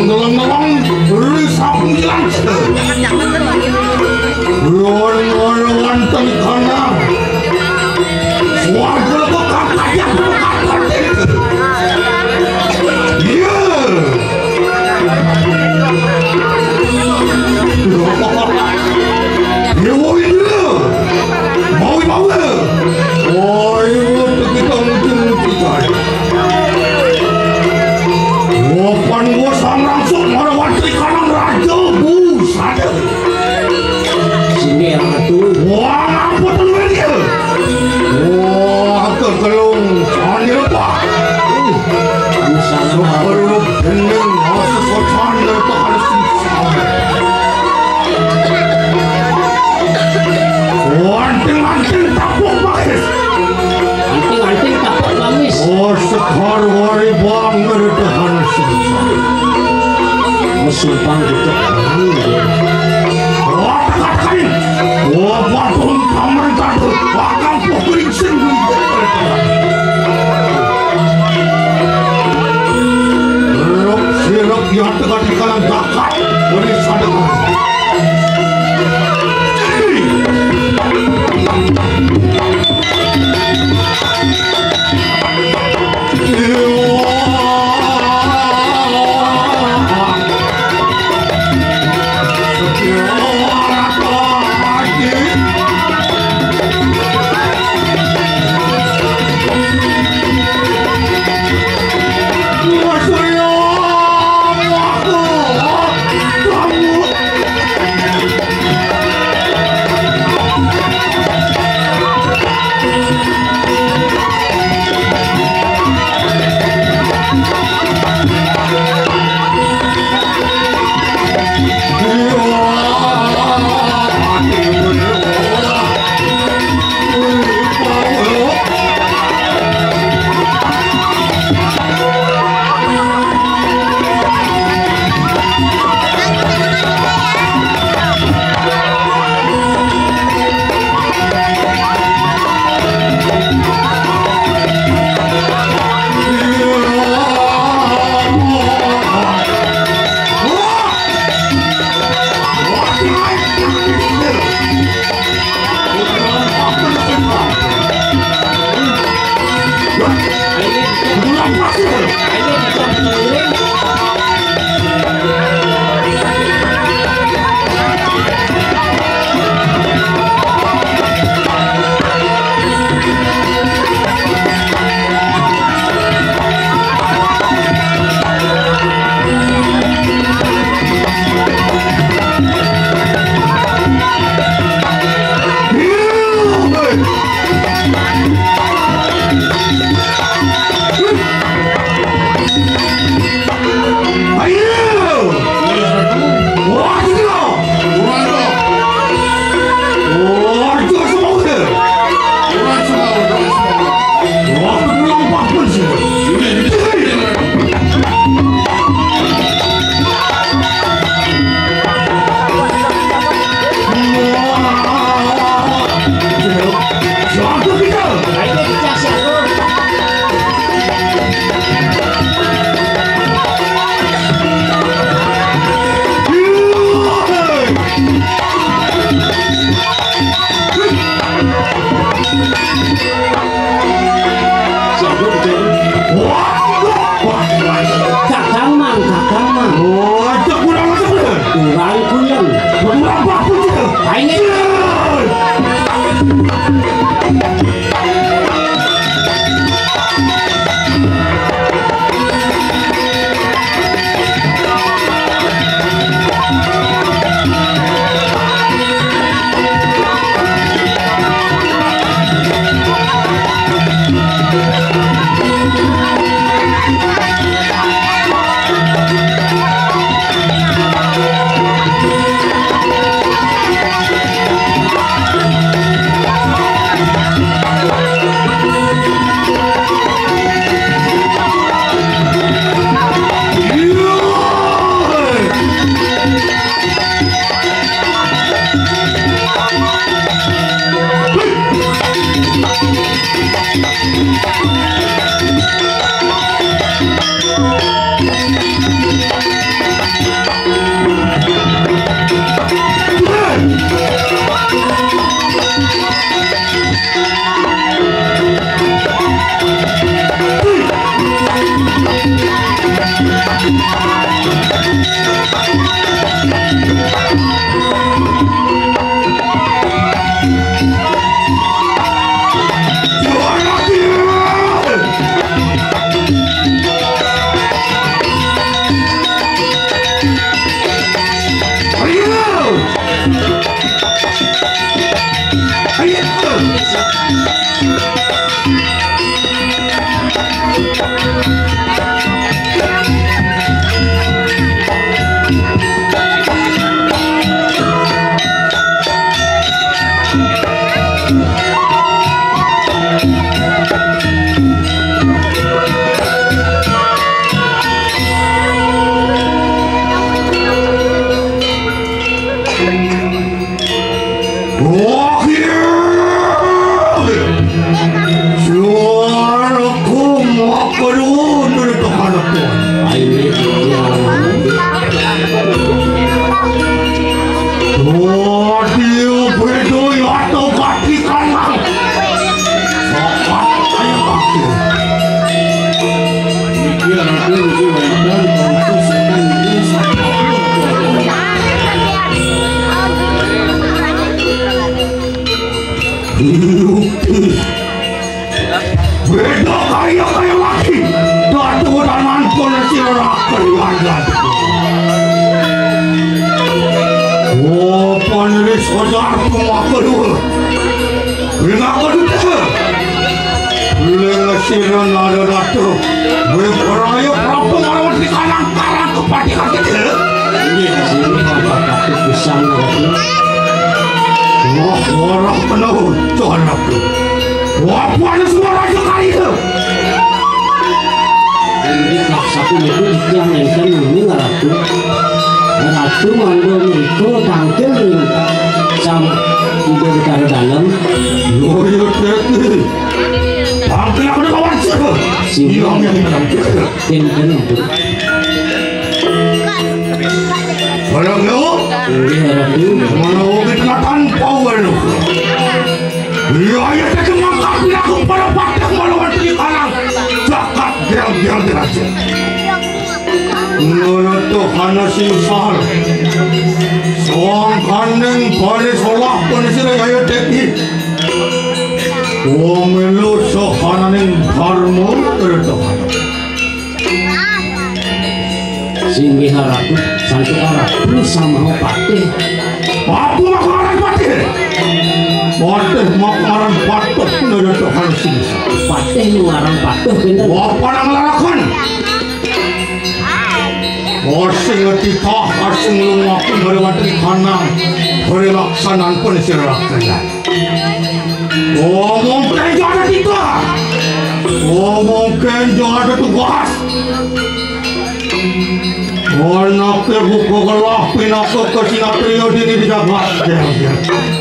Ngelong-ngelong, ri sapu ngilang. Lawan-lawan teng kanang. Swarga kok kakajak kakajak. Iya. Dewa Indra. Mau mau. Wah, itu kita mungkin mungkin. Wapan gua sang langsung marang wantri kanang raja, buset. Sini ratu. Wah, apa tuh dia? Wah, kekelung, anjir apa? Anu sana. Seperlu bening, masa socan dari tahan sisa. Wanting-wanting tapuk, Pak. Anting-anting tapuk mamis. Oh, sekar wari bangger tahan sisa. Mesumpang gitu. Wah, tekan-tekan. Wah, patung pamerintah. Wah, kampung geringsing. Rok sirok ya tekan di kalang bakal. Beri sadar. Beda kaya-kaya lagi. Daturan pun sira keriangan. Oh, paneris ojar tumakelur. Rinaka duta. Leng sira nada datu. Beberaya prabu ngalawan di kanang karang kepatihan kita. Inggih, sini apa patut pisang, Ratu? Wah, warah penuh, corok. Wah, panas suara sekali tu. Inggih, sapunika titiang nénten uning, Ratu. Ratu mangda mrika tangkil ring Sang Ida Betara Dalem. Yo, yo, Dek. Tangkil aku lawan sira. Sira. Iya, iya, iya. Kénten, Bu. Barang yo. Inggih, Ratu. Menawa kita tanpa welu. Iya, iya, kita mangkat aku pada patah malu menteri kalang. Jagat gerang-gerang derajat. Nurut Tuhan sing sal. Songkaning bali solah pun sira kaya Dewi. Wong melu sohananing dharma, nurut Tuhan. Singgih Ratu, santuka Ratu samaha patih. Aku makaran patih. Patih makaran patuh, nurut Tuhan sing. Patih makaran patuh, pinten? Wah, panang larakan. Asing titah, asing lumaku, ngriwati kanang. Ngrilaksanan pun sira laksana. Omong kenjo ada titah. Omong kenjo ada tugas. Anaké buka gelah pinaka kasinatria dini di jagat.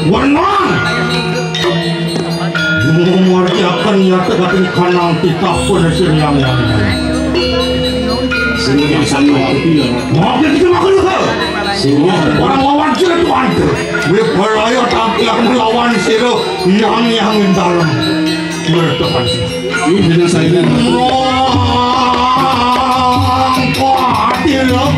Wenang. Ngumurtiaken nyata kating kanang titah pun siriang yang. Sini yang sama. Maafin kita makan dulu. Sini. Orang lawan sira tuan. Wiperaya tampil melawan sira yang yang dalam. Mereka Ini dengan saya ini. Wah, kok hati lo?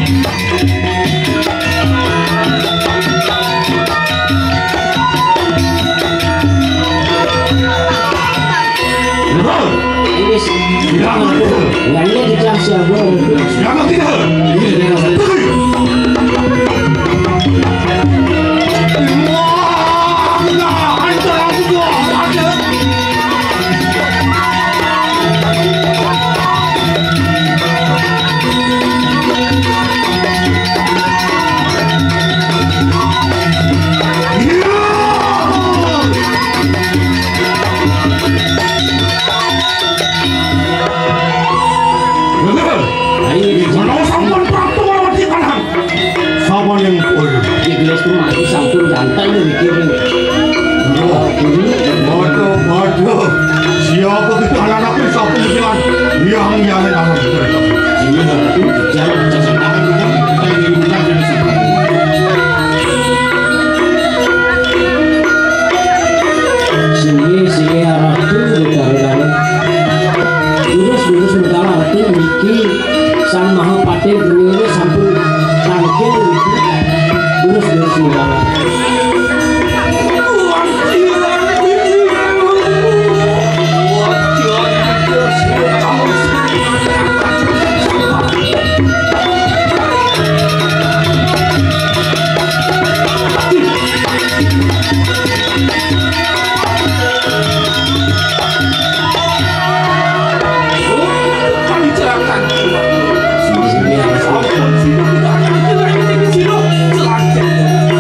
Ini sih. Bilang itu. Nggak, ini kita siapa? Siapa kita? Ini dengan saya. Wah, nggak ada lagi, nggak ada. Menawa sampun prapta mawon titah. Sawanipun. Iki gelas ku mati sampun jantan niki. Waduh, waduh. Siapa kita anak-anak ini sampun pikiran. Yang, yang, yang. Ini jangan jangan kita ini bukan dari sana. Sini, sini, arah tu, kita. Lurus, lurus, mentara, arti, niki. Sang Mahapatih Geni sampun tangkil niki. Durus-durus mendalam.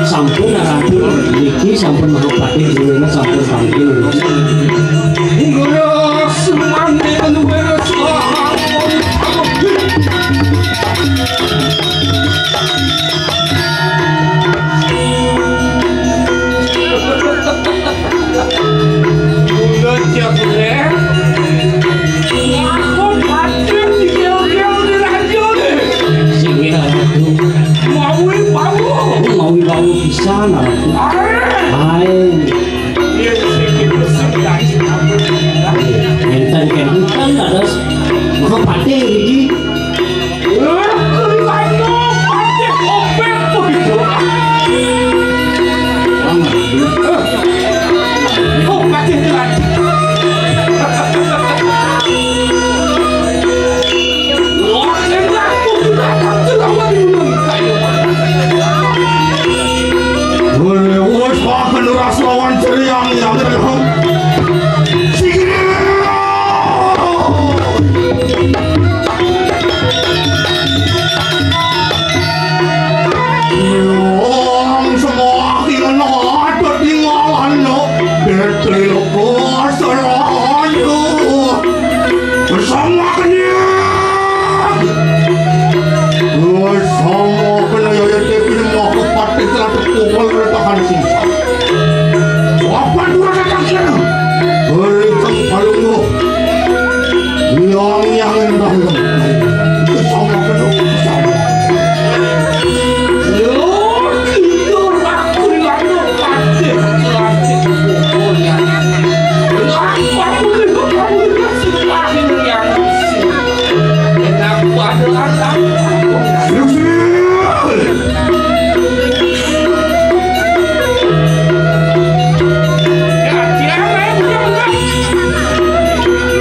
Sampun, Ratu. Niki sampun Mahapatih Geni sampun tampil. Udah, Cak, ya. Aku batin di gel-gel di radio nih. Sing ya, Ratu. Mawi bau. Mawi bau pisan, Ratu. Hai. Iya, sing gitu, sing gitu. Wan Sri Yang Yang Yang. Yang semua kina ada tinggalan lo. Betul lo, serahnya. Bersama kena. Bersama kena ya, ya, dia punya mau ke partai telah terpukul retakan sisa. Apa dua datang kena? Berikan palungguh. Yang, yang, yang, yang. Bersama kena. Bersama. Yo, kita rakyat.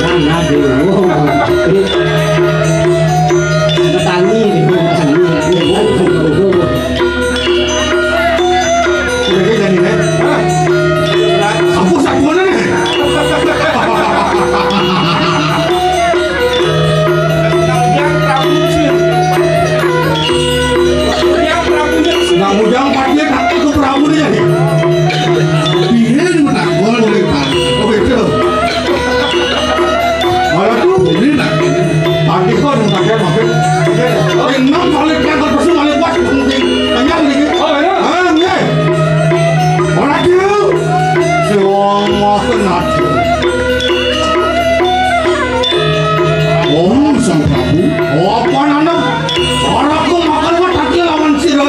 Nah, nah, dulu. Betani, dulu, betani. Udah kayak jadi, Nek. Hah? Aku sakuan nih. Nah, mujang pakai takut ke Prabu nih, jadi. Dia yang menakut, Pak. Oh, gitu. Malah tuh, ini nak. Hati kau yang pakai, pakai. Oke, enam kali diangkat, pasti kali pas, penting. Tanya lagi. Oh, iya. Ah, iya. Ora, Cil. Sing ngomong aku, Cil. Om Sang Prabu. Oh, apa nana? Ora aku makan mah tadi lawan sira.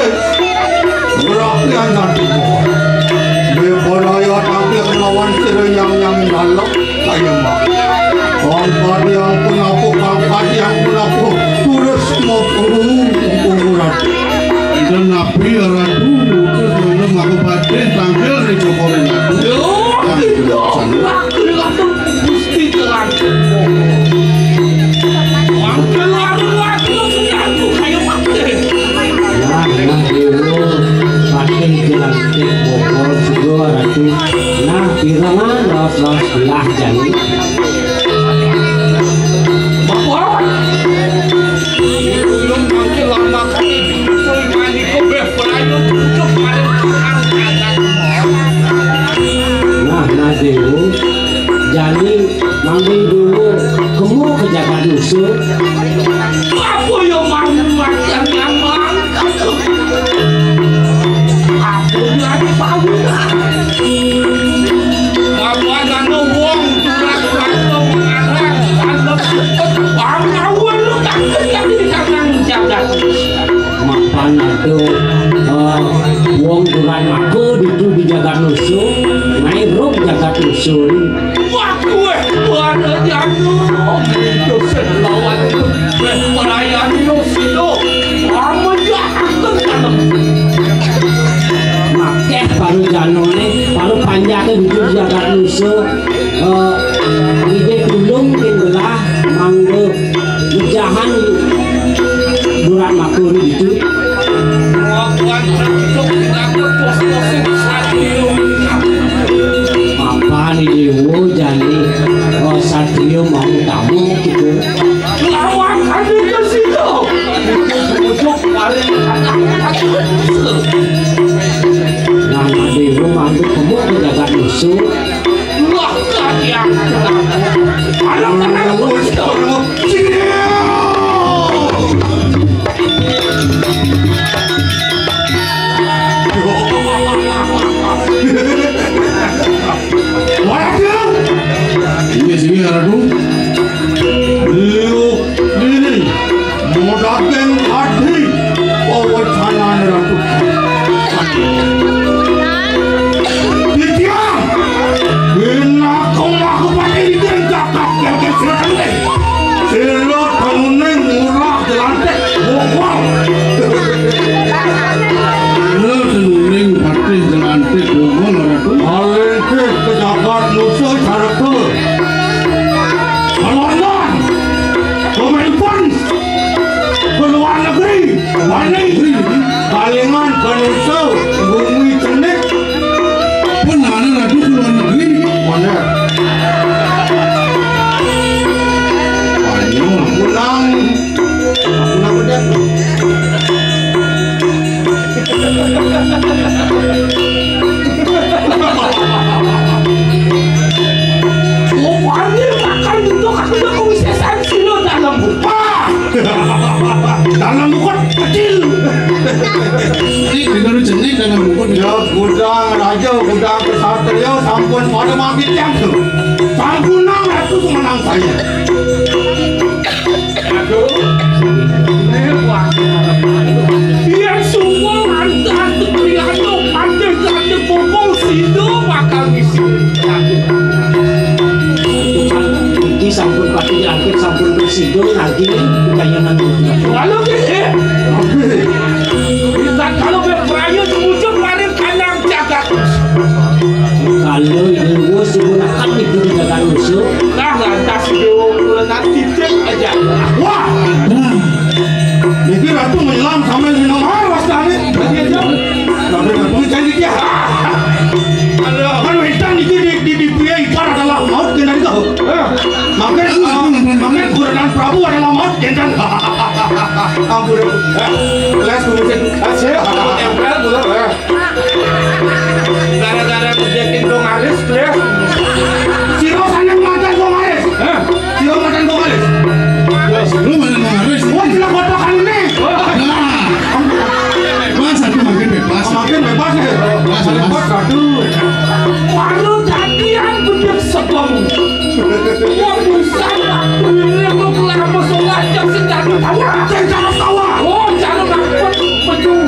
Ora aku yang tadi. Beberapa ya tadi lawan sira yang, yang dalam. Ayo, Mak. Kang Pati ampun apa, Kang Pati ampun apa. Terus mau kuburan. Dan nabi ya Ratu, terus mana mau Pati tanggal di Jokowi. Yo, itu. Gusti telah. Wangkal lalu waktu senjata kayu mati. Nah, nah, dulu. Pati jelas. Bokor sudo Ratu. Nah, pirangan laos-laos belah jani. Bapak, ulun mangke lama kali diutul manika beh pelayu cucuk paling kurang. Nah, nah, Dewa, jani mangke dulu kemu ke jagat Nusa. Apa ya mau mati yang nyaman? Aku lagi pawulan. Apa nang wong turak-turak mengarang, tanpa sempet, pangawon lu tak terjadi di tangan jagat. Mapan atuh, eh, wong turak mako ditu di jagat Nusa, naik rok jagat Nusa. Wah, kuwe, wah, jatuh. Itu sing lawan. Weh, perayaan Nusa itu. Apa jahat kan? Makeh baru janone, baru panjake bujur jagat Nusa. Eh, ide tulung ing belah mangga mejahan burak makun itu. Mapan ini wo jani, oh, satrio mau tamu gitu. Lawan kami ke situ. Untuk paling anak. Nah, nanti wo mantu kamu ke jagat Nusa. Wah, kalian. Anak-anak. Waduh. Iya, sini, Ratu. Liu, lili, modageng adi, pawacanan Ratu. Titiang, bina kemah kepati di tengah kakek. Sila kanuning murah jelantik bokol. Sila kanuning patih jelantik bokol, Ratu. Alengkeh ke jagat Nusa Caraka. Aduh, ke luar negeri nih. Mana? Spanyol. Pulang. Pulang udah. Oh, panggil makan untuk aku udah kuwisesan silo dalam. Wah! Dalam buku kecil. Ini baru jenik dalam buku. Ya, gudang raja, gudang kesatria, sampun pada mati tiang tu. Sampun enam ratus menang saya. Aduh. Ini wah. Biar semua lantas terlihat tu, ada-ada pokok situ bakal ngisi. Iki sampun pati angkut, sampun presido lagi kayangan. Lalu gede. Kita kalau berperaya semujuk maring kandang jagat. Kalau ini wis ibu akan ibu di jagat musuh. Nah, lantas yo nanti cek aja. Wah. Nah. Niki ratu menyelam sama minum air wastane. Tapi ratu janji dia. Kan wetan niki di di di pria ipar adalah maut kena itu. Makin, ah, makin Guranan Prabu adalah mat, jangan. Ampun. Eh, les kumisin. Asik. Tempel, bulan, eh. Gara-gara ngerjain Bung Aris, les. Siro saneng macan Bung Aris. Hah? Siro macan Bung Aris. Ya, sebelum ada Bung Aris. Wah, gila kotokan ini. Wah. Nah. Mas, aku makin bebas. Makin bebas ya. Bebas, bebas. Aduh. Waduh, jadian bener sebelum. Wah, buset, aku ini mau kelar apa sholat, jam sedang tawa. Saya jangan tawa. Oh, jangan takut, betul.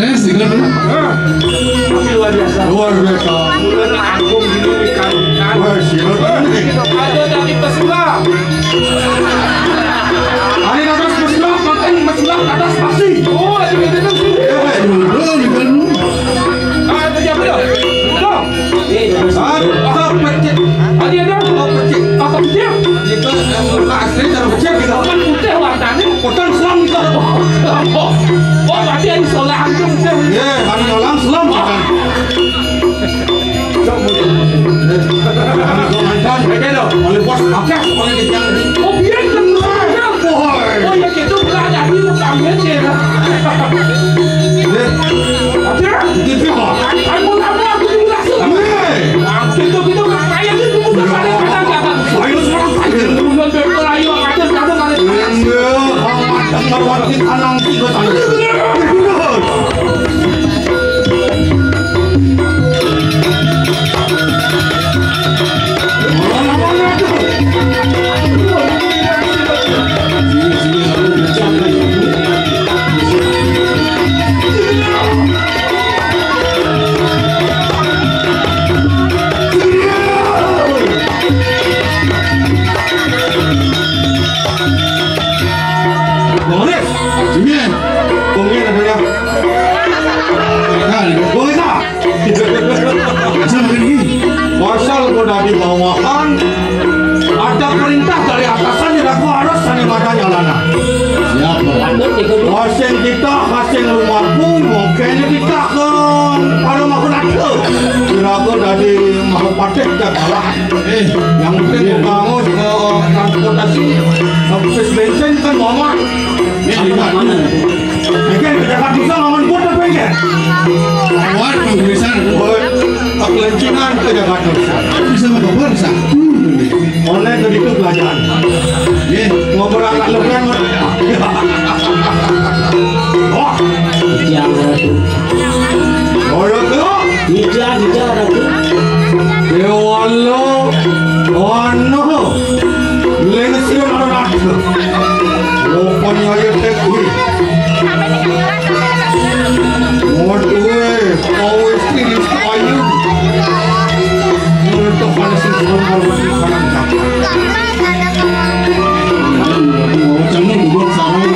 Les, dengar dulu. Hah? Tapi luar biasa. Luar biasa. Bulan Agung ini ikan-ikan. Wah, siapa nih? Ada dari pesulap. Ari dados pesulap, makan pesulap atas pasti. Oh, ada gitu sih. Eh, dulu, dulu. Ah, itu siapa dah? Dong. Ah, ah, pecik. Tadi ada? Oh, pecik. Apa pecik? Itu, eh, muka asli cara pecik gitu. Kan putih warnanya. Kota Islam itu. Oh, oh, berarti ada sekolah antum putih. Ya, ada orang Islam kan. Cok, betul. Ada gua mantan. Ada lo. Oleh bos pakai, oleh dia jangan di. Oh, biar kan. Boy. Oh, ya gitu, pula jadi lu kaget ya. Eh. Ada? Gitu, Pak. Kan mau apa aku dulu langsung. Amin. Nah, gitu, gitu, kayak gitu, bukan pada, pada, pada. Ayo, sekarang, ayo. Bukan berkelahi, aja, pada, pada. Iya, Pak. Dengar wakil anang tiga tadi. Boris, sini. Bongin ada ya. Nah, Bongin ah. Asal begini. Asal kau dari bawahan, ada perintah dari atasan yang aku harus sani madanya lana. Siapa? Hasing kita, hasing rumahku, mungkin kita ke para mahkota. Kira aku dari mahkota kalah. Eh, yang penting, iya, bangun ke transportasi, habis bensin kan mama. Ini di mana? Mungkin ke Jakarta bisa lawan buat apa ya? Lewat bisa. Oh, tak kelencingan ke Jakarta. Bisa mau kabar sah. Online ke itu pelajaran. Iya. Ngobrol anak lu kan. Oh. Jangan. Ora kena? Ija, ija, Ratu. Dewala, wana, lengsi ora ratu. Rupanya ayo tekwi. Waduh, eh, kau istri kayu. Mereka panas semua. Kamu duduk sama.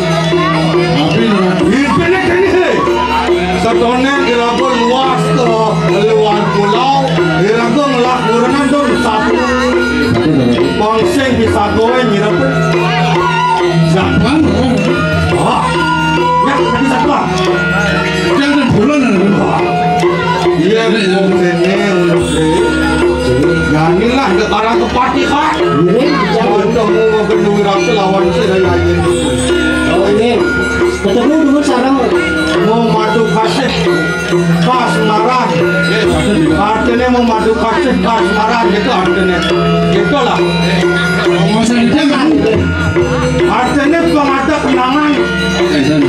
Tapi, nah, ini pendek ini. Satonen iraga luas ka luar pulau, iraga ngelah kurenan tu satu. Pangsing bisa kowe nyirep. Siapa? Ah, ya, bisa tua. Ketemu dengan sarang. Mau madu kasih kasmaran. Artinya mau madu kasih kasmaran gitu artinya. Itulah. Artinya pengada kenangan.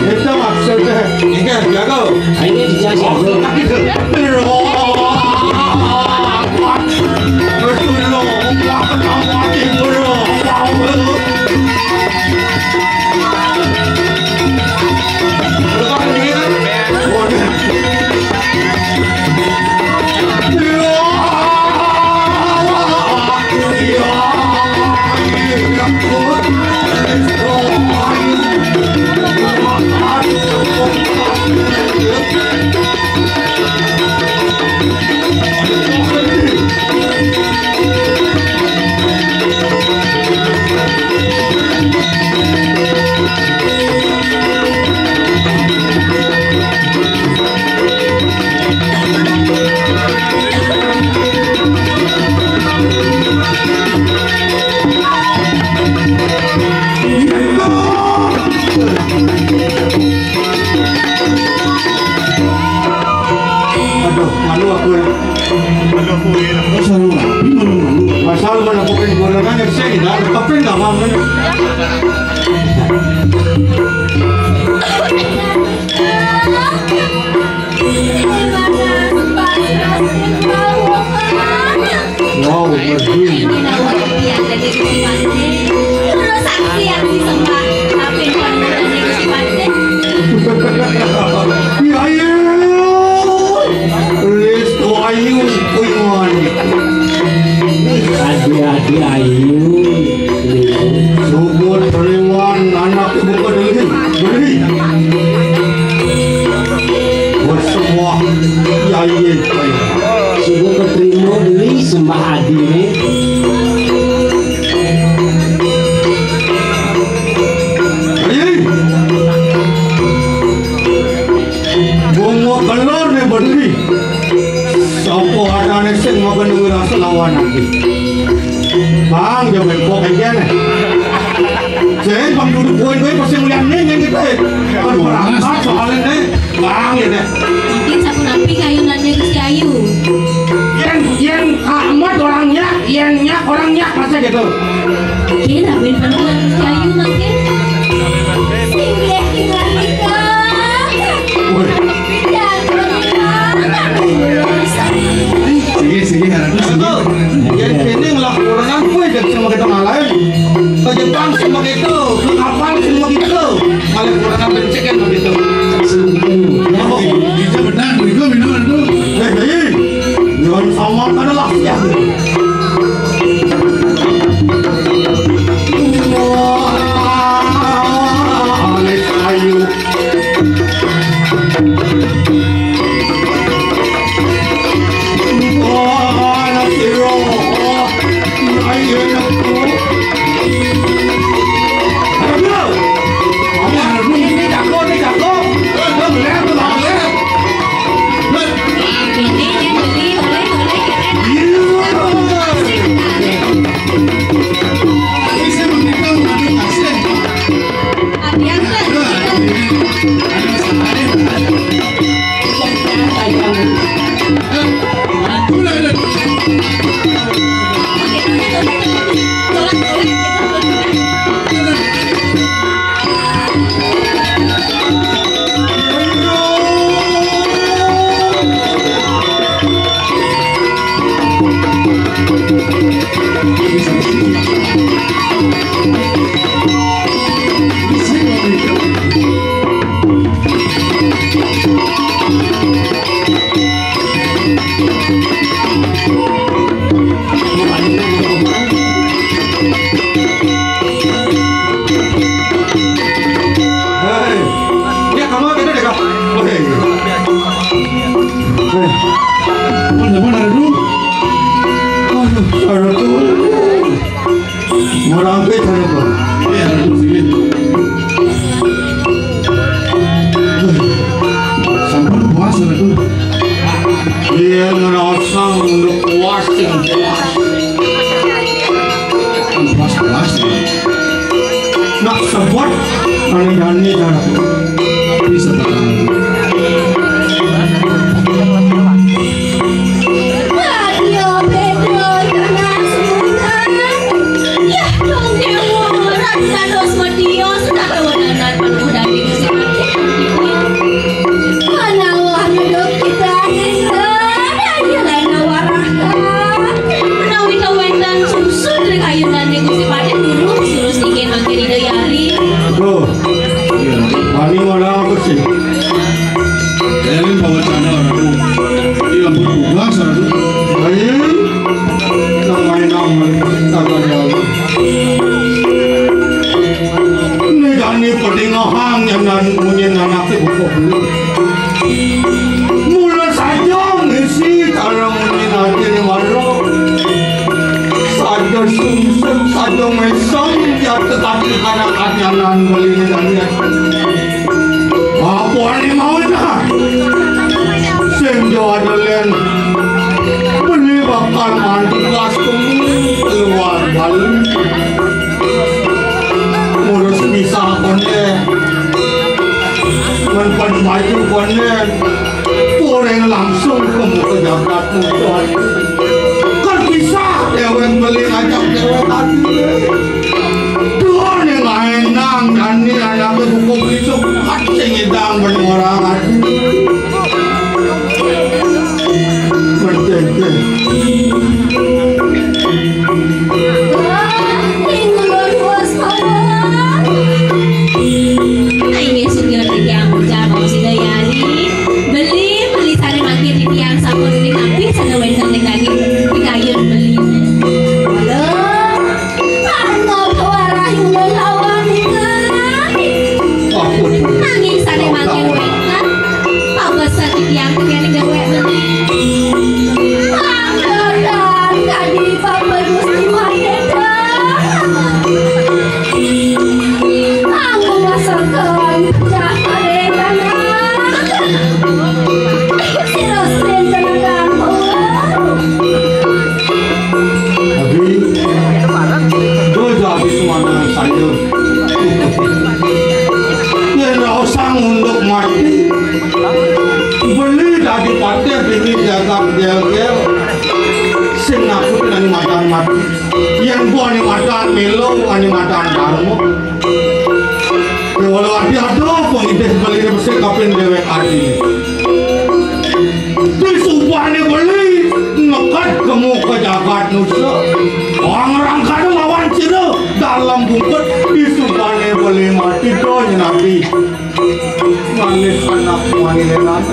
Itu maksudnya. Ingat, jago. Ini dijajah. Aduh, malu aku. Malu aku, ya. Masalah mana aku pengen gorengan, ya, saya tidak, tapi nggak mau. Wow, merdu. Iya, iya. Restu ayu, kuiman. Adi-adi ayu. Subur Triwan, anak ibu kedeli, beli. Bersebuah yai kaya. Suku keterima beli sembah adine. Beli. Bunga kelor ni beli. Sapa adane sing makan duwe rasa lawan ati? Bang, ya bengkok aja nih. Saya bang duduk poin gue pasti ngeliat nih yang kita. Kan berangkat soalnya nih. Bang ya deh. Mungkin satu napi kayu nanya Gusti Ayu. Yang yang amat orangnya, yang nyak orangnya masa gitu. Kira ben penuh Gusti Ayu mungkin. Singgih tinggal nikah. Woi. Sige, sige, harap sige. Yan kene ngelak kurangan kue dan sama kita ngalahin. Ke Jepang sama gitu, ke kapal sama gitu. Malah kurangan bencik kan begitu. Iya benar, itu minum itu. Eh, eh, jangan sama kan lah ya. Wah, ayo. Hei, dia kamu ada deh, Kak. Hei. Hei. Mana, mana, aduh. Aduh, aduh. Merangkit, aduh. Iya, aduh, sini. Sampun puas, aduh. Iya, ngerasa udah puas, yang puas. Puas, puas, ya. Nak sebut, anu jani, aduh. Mandi kelas kemu keluar balik. Ngurus pisah konde. Mén baju konde. Goreng langsung kemu ka jagat musuh. Kan bisa déwék beli ngajak déwék ati. Duh, ning aénang dani anaké buka besuk, sing ngidang ben ngorang ati. Mendéké. Wah, ning ulun waspada. Inggih, sugih titiang ucap Om Sida Yali. Beli, beli sané mangkin titiang sampun uning napi sané wénten ring daging pikayun beli. Waduh, anggap warahi ulun lawan ninggal. Nanging sané mangkin wénten pabesen titiang kéné déwék beli. Mangga kadi Bapa Gusti Mahenda. Aku masakan jakaré anak. Sira sing tenaga. Abi, dosa habis warna saya. Yén ora usah ngunduk mati. Beli dadi patih bini jagat gel-gel. Sing ngaku nani madan mati. Yén bo ani madan melo, ani madan darma. Déwala ati ada pangidih beli mesti kapin déwék ati. Disubané beli neked kemu ka jagat nusa. Wong rangkana lawan cira dalem bungkut disubané beli mati do nyenapi. Manis anak manis enak.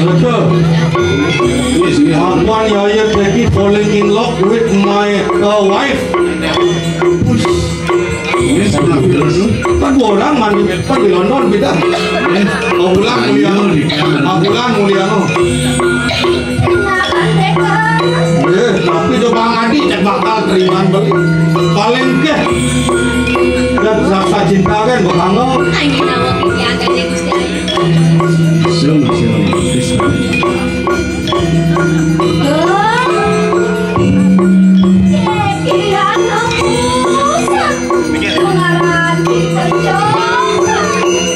Betul. Yes, yes. One yaya Becky falling in love with my uh, wife. Push. Yes, yes. Kan orang mandi, kan di London beda. Mau pulang mulia. Mau pulang mulia. Eh, tapi coba ngadi cek bakal teriman beli. Paling ke. Dan rasa cinta kan bakal. Ayo, nama pikiran kan ya, Gusti. Silakan, silakan.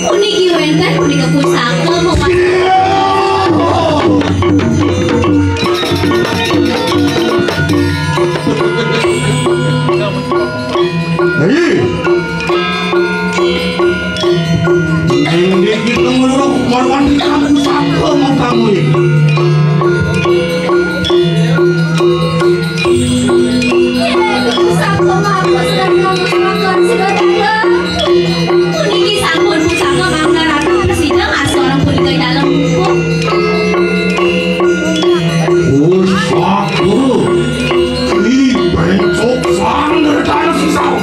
Puniki wénten punika pusaka. Hei. Ning kita ngeluruk marwan kita pusaka mangkamu iki. Pusaka mampus dan mampus makan sudah datang. Puniki sampun pusaka mangga ratu presiden asor punika dalam buku. Pusaka. Ih, bencok sang dari tanah sisau.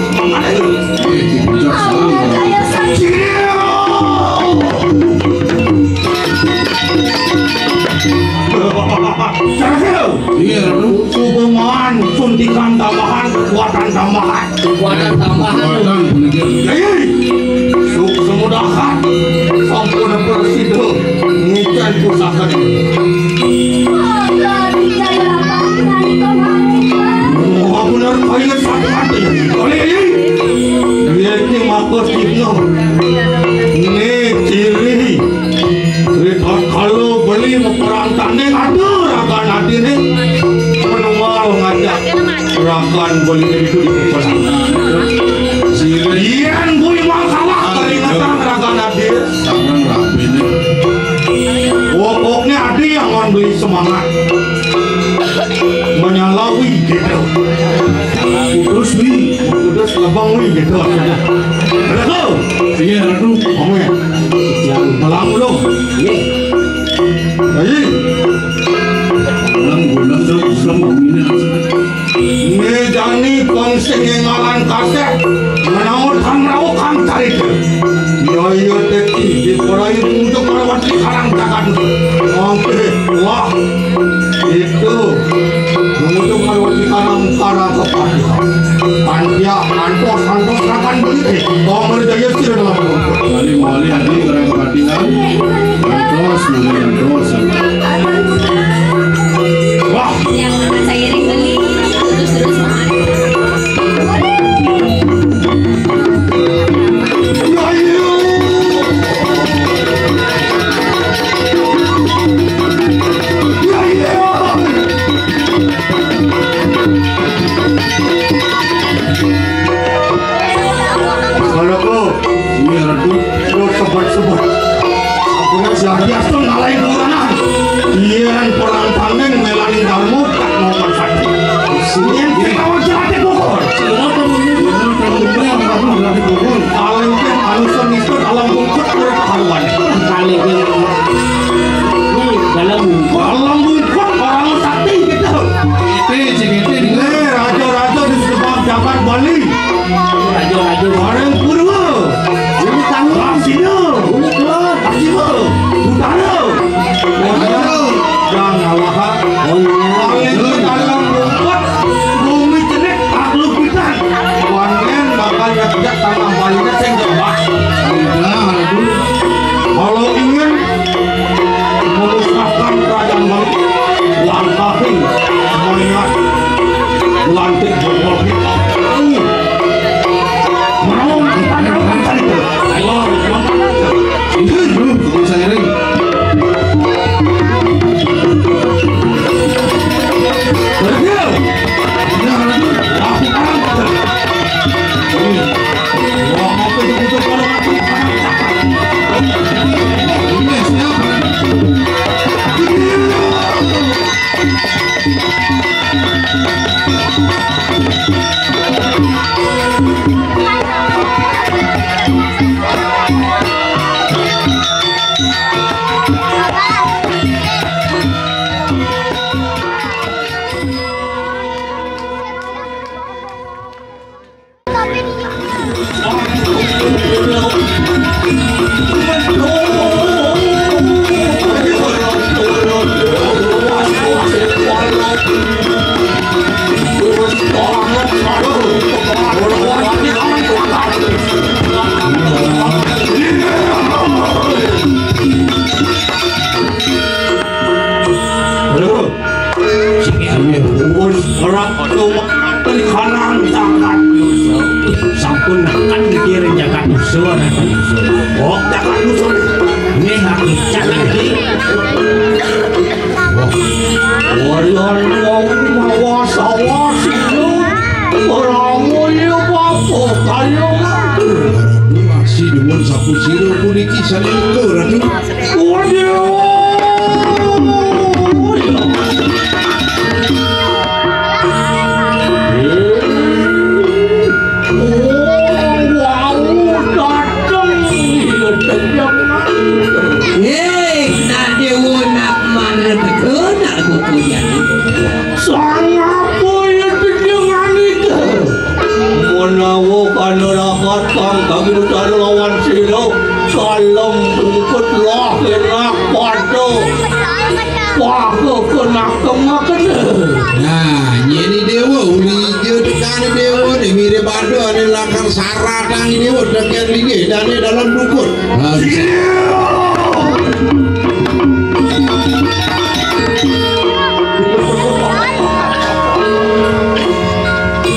Iya. Subangan suntikan tambahan, kekuatan tambahan. Kekuatan tambahan. Kekuatan, bener. Jadi, suk semudahan sampun prasida ngican pusaka. Wah, bener kaya satu hati. Oleh ini, dia ini maka cipno. Ini ciri. Ritatkala beli maperang tanding ada ragan atiné, menunggal ngajak ragan beli itu di perang. Yén kuwi masalah keringetan ragan atiné. Tangan rapiné. Pokoknya ada yang memberi semangat. Menyalawi gitu. Terus wi, terus lebang wi gitu. Ratu. Iya, Ratu. Ngomong ya. Yang malam lu. Iya. Ayi. Malam gula tuh, malam ini. Né jani pang sing ngalan kasih, menawa kang rauh kang carita. Ya iya teki, di korai untuk melewati karang jagat. Oke, wah. Itu. Untuk melewati karang karang kepala. Pantia, antos, antos, rakan beli Wali-wali adi orang kepatihan. Yang terus, yang terus. Wah. Yang saya iring beli terus-terus makan. Ya, iya. Ya, iya. Kalau kau, iya, Ratu. Lu sebut-sebut. Aku nak siap biasa ngalahin orang. Iya, perang tanding, melanin kamu, tak mau kan sakit. Sini, kita mau jalan ke Bogor. Paling kan manusia miskin dalam bungkut, mereka haruan. Paling kan dalam bungkut. Dalam bungkut, orang sakti gitu. Ente, sing ente di Nih, raja-raja di sebab jagat Bali. Raja-raja. Bareng Purwa. Ini tangan. Asina. Ini keluar. Asina. Utara. Utara. Yang awak. Oh, iya. Paling ke dalam bungkut, bumi cenik, takluk pisan. Wangen bakal ngejak tanah Bali sing jebak. Nah, aduh. Kalau ingin memusnahkan kerajaan Bali, langkahi mayat lantik Bogor. Merawat kita, merawat kita. Ayo, makan aja. Ini dulu, bukan saya ini. Pergi. Jangan lagi. Lakukan. Ini. Wah, apa itu, itu, kalau aku, Aduh. Sing ya. Pun ora tuwek kanan jagat dosa. Sampun akan dikirim jagat dosa, jagat dosa. Oh, jagat dosa. Nih, aku jalan di. Wah. Waryan mau mawas-awas itu. Ora ngoyo apa-apa, kaya ngatur. Masih demen sapu sira puniki saling atur, aduh. Waduh. Oh, wau dateng. Iya, dateng. Hei, nak dewa, nak mana teka, nak buku jadi. Sangapa ya dengan itu? Menawa kana rapat kang kami utara lawan sira, kalem bungkut lah enak pada. Wah, kok kena kemakena. Nah, nyeni dewa, uli ijo tekane dewa, ne mirip pada ane lakar saratang dewa, deken linggih, dane dalam dukun. Nah,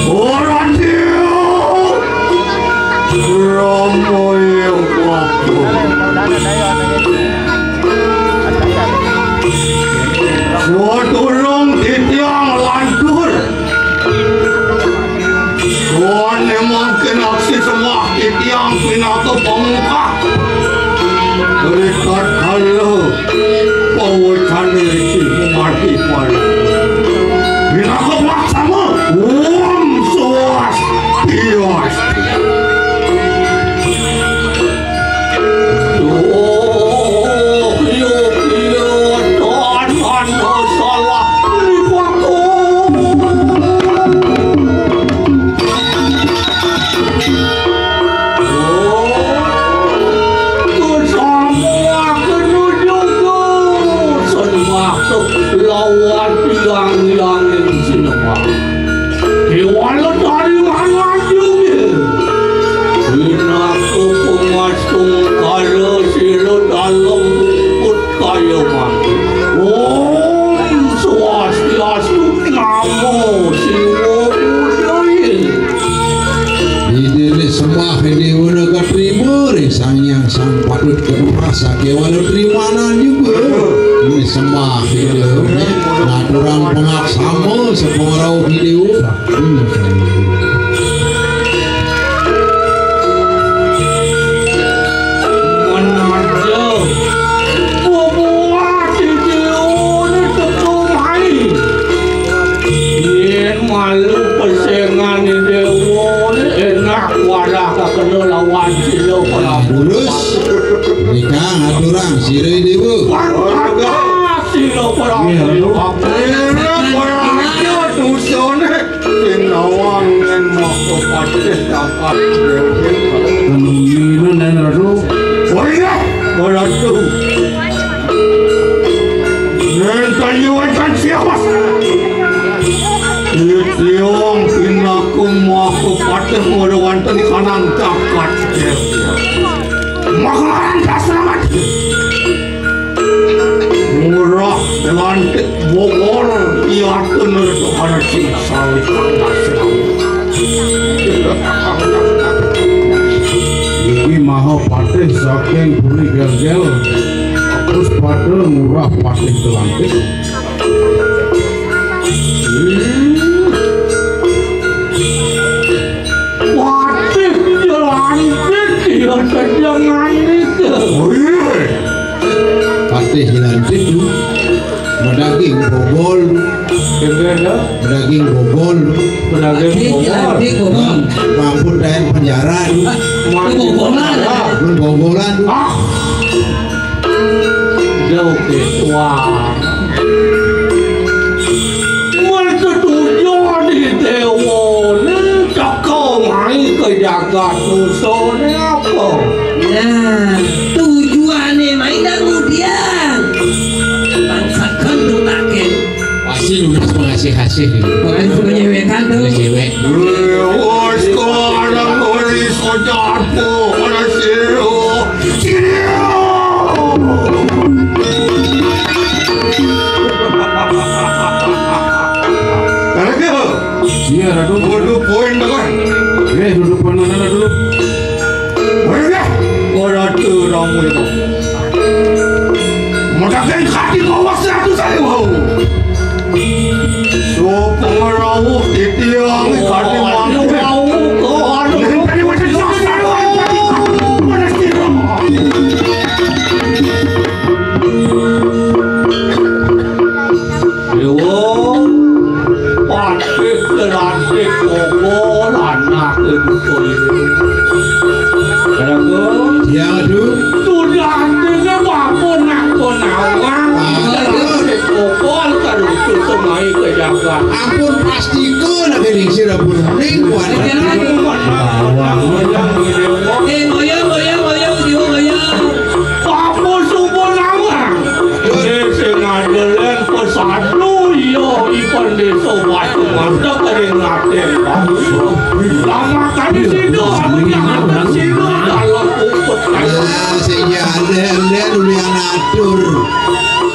Ora dia Rama yang kuat. Suatu rong titiang lantur. Suan emang kena aksi sembah titiang pinaka pamungkah. Berikat halo. Pawecane iki mati pari. Pinaka pelaksana. Om Swastiastu. Duh, iya, iya, dan anda salah liwatku. Oh, kesamu aku nuju Sang patut keduras sakéwala trimanan juga. Ini sembah gitu. Ngaturang pangaksama sapangrauh Déwa. Manaja bubuat Déwa né teka mai. Yén malu pesengan Déwa né enak wadah kakena lawan sila Prabu. Lurus. Nika ngaturang sira Déwa. Pangkat sila Prabu. Iya, Ratu. Apa yang berarti dosané? Sing nawang yén maka patih dapat. Anu, ini, Nén Ratu. Oh iya, Ratu. Nén Tanjung Wétan siapa? Titiang pinaka maka patih pada wonten kanang jagat. Maka laran selamat. Ngurah lantik bogol, iya, tener Tuhan sing sawit. Iki maha patih saking Puri Gelgel, terus pada ngurah patih telantik. Patih Jelantik, ya, sedang itu. Oh, iya. Patih Jelantik tu, madaging bogol. Dengar, ya? Madaging bogol. Madaging Patih bogol. Jelantik, bogol. Mampun dayan penjara tu. Mati bogolan. Mun bogolan tu. Ah. Jauh ke tua. Mun setuju di Déwa né teka mai ka jagat Nusa né apa? Nah, tujuané mai dah ngudiang. Bangsakan tu taken. Pasti lunas pengasih-asih. Pengasih penyewekan tu. Pengasih cewek. Wes, kau anak kau ni sojar tu, mana sih? Iya, Ratu. Waduh, poin dah kan. Eh, duduk mana dulu? Waduh, waduh, ramu itu. Madakan kati kawas Ratu saya, wau. So, pengerawuh titiang kati mangke. Wau, kau anu. Nang tadi macam sasar, wau, tadi. Mana sih, wau? Déwa, patih Jelantik, bogol anak ibu kulit. Kenapa? Ya, aduh. Sudah artinya apa nak kau nawang? Aduh. Jelantik, bogol, terus semai ke jagat. Ampun, pastika nak lingsir, ampun. Ning, kuat. Jangan, jangan, jangan, jangan, jangan. Eh, ngoyong, ngoyong, ngoyong, ngoyong. Apa suba nawang? Sing ngadelen pesadu, iya, ipan desa Batu Mata kering ngaten. Lama kali sida, aku jangan sida dalam umpet. Ya, sing ya, len, len, ulian atur.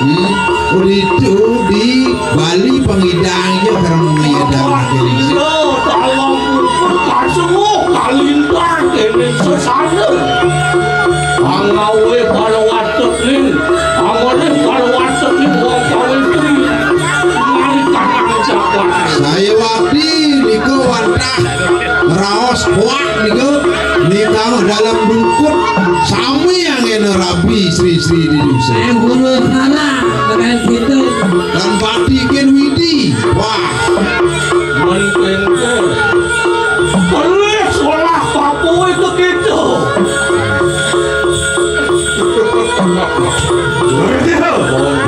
Hmm? Ulitu di Bali pangidang ya, karang ngayadang kering. Iya, dalam umpet kasemu kalintang kene sesana. Pangawe para watek ning, amane para watek ning wong pawitri. Mari kanang jagat. Saya wakti niku wantah raos kuat niku nitah dalam dukut sami angena rabi sri-sri di dusun. Saya guru salah dengan situ. Dan bakti ken widi. Wah. Mungkin ke. Boleh sekolah Papua itu gitu.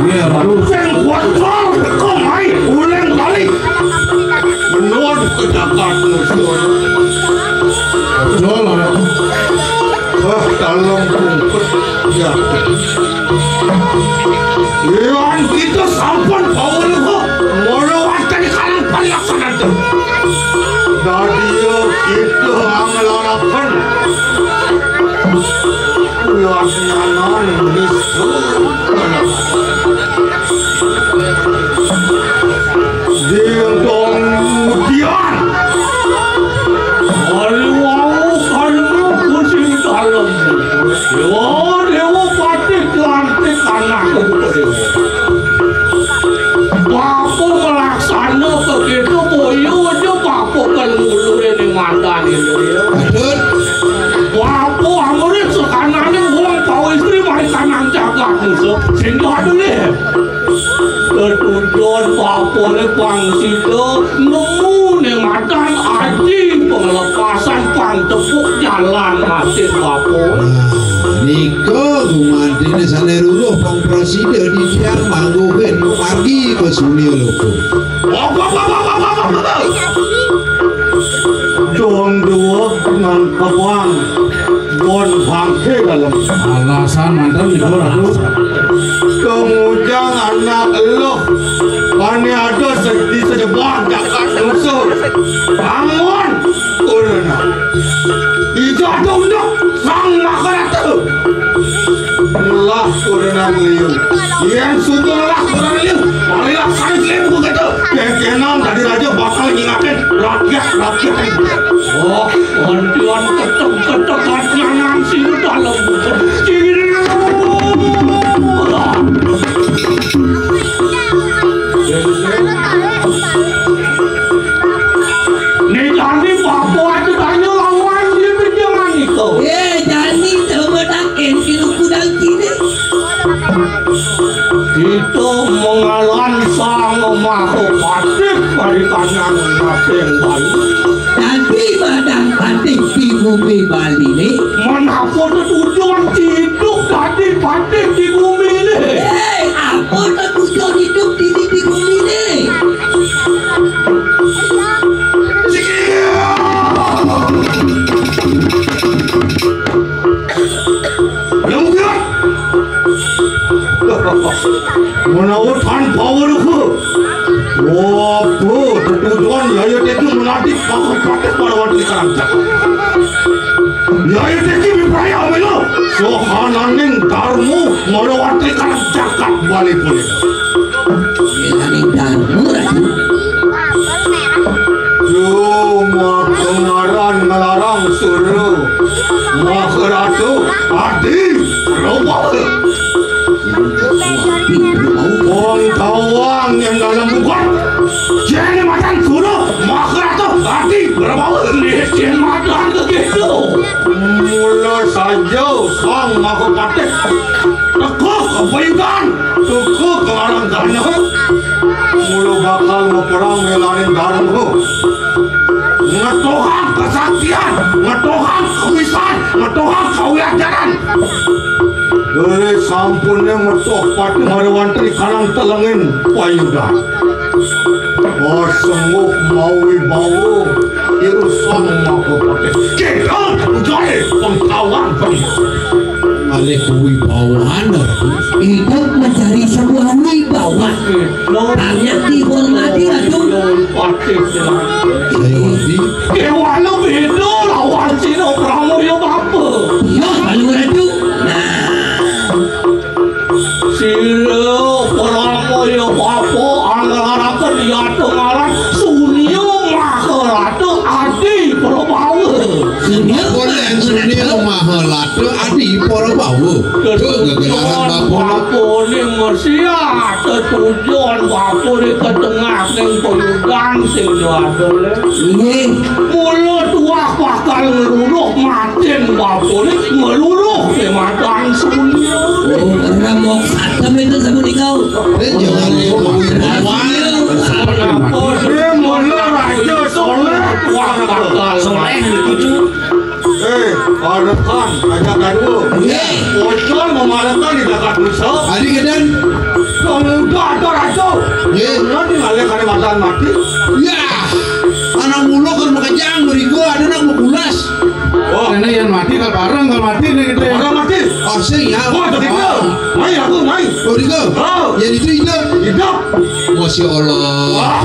Iya, baru. Sing kuat kau, kau mai ulang balik. Menurut kedapat musuh. Jual lah. Wah, tolong bungkus. Ya. Iwan kita sampun power kok. Ngono wae kali kalang parilaksana. Dadi yo kita ngelarapan. Iwan nyanan nistu. Ding dong mudian. Ayo, kamu pusing dalam. Yo, Aduh. Bapa murid sakanané wong pawéstri mari kanang jagat musuh. Sing dadi. Tetujon bapané pang sida nemu ning madan aji panglepasan pang tepuk jalan masin bapa. Nah, nika gumantiné sané ruruh pang prasida di tiang mangguhin margi ka sunia loko. Dong dua dengan kebuang bon bangke dalam. Alasan mantan ibu ratu. Kemujang anak eluh. Pani ada sedih sejebak jagat musuh. Bangun. Kurna. Ija tunduk sang makarata. Mulah kurna meliu. Yén suba lah kurna meliu. Marilah sané seliu begitu. Kengkenan dadi raja bakal ngingatin rakyat-rakyat. Oh, antian ketek-ketek nyangan sing dalem. Né jani bapa ati tanya lawan dia kerja manika. Eh, jani coba takin kilo kudang kini. Kita mengalan sang maha patih dari kanan kaping Bali. Dadi madang patih di bumi Bali ni. Menapa tetujon hidup dadi patih di bumi ni? Eh, apa tetujon hidup di, di bumi ni? Lembut. Menawa tan bawa lupa. Wapa tetujon yaya teki menadik pakai pakai pada waktu sekarang. Yaya teki mipraya melo. Sohananing darmu pada waktu sekarang jagat Bali punika. Ilaning darmu, Ratu. Yo, makengaran ngelarang sura. Maharatu, adi, robawa. Wong tawang yang dalam bukan. Jene macan sura, Maharatu, adi, robawa. Licin macan begitu. Mula saja sang Mahapatih. Teka ka Bayudan, teka ka Aranggana. Mula bakal maperang melaning darma. Ngetohang kesaktian, ngetohang kawisan, ngetohang kawiajaran. Dene sampune metoh pati marwantri kanang telengin Bayudan. Sungguh mawibawa, irusang Mahapatih. Kita mencari pengetahuan. Malih kewibawaan, Ratu. Hidup mencari sebuah wibawa. Banyak dihormati, Ratu. Saya ngerti. Kewana beda lawan Cina Pramoya Bapa. Iya, lalu, Ratu. Nah. Sira Pramoya Bapa anglaraken yata ngaran Sunia Maharata Adi Prabawa. Sunia Boleh Sunia Maharata Adi Prabawa. Tuh, gegelaran bapa. Bapane mesiat, tetujon bapane ke tengah ning payudan sing ada le. Inggih. Mula tuah bakal ngeluruh matin bapane ngeluruh ke madan Sunia. Oh, remuk satem itu sapunika. Eh, jangan lupa. Kenapa? Dia mula Raja Soleh tuah bakal. Soleh itu. Eh, parekan, Raja Kadua. Nggih. Pocol memarekan di jagat Nusa. Adi kedan. Pemuda ada Raja. Nggih. Nanti ngalih kali madan mati. Ya. Anak mulu kan makejang, beriku ada nak makulas. Oh. Ini yang mati, kalau bareng, kalau mati nih gitu ya. Orang mati. Oh, sing ya. Oh, jadi dia. Mai aku, mai. Oh, itu. Oh. Yang itu, itu. Hidup. Masya Allah. Wah.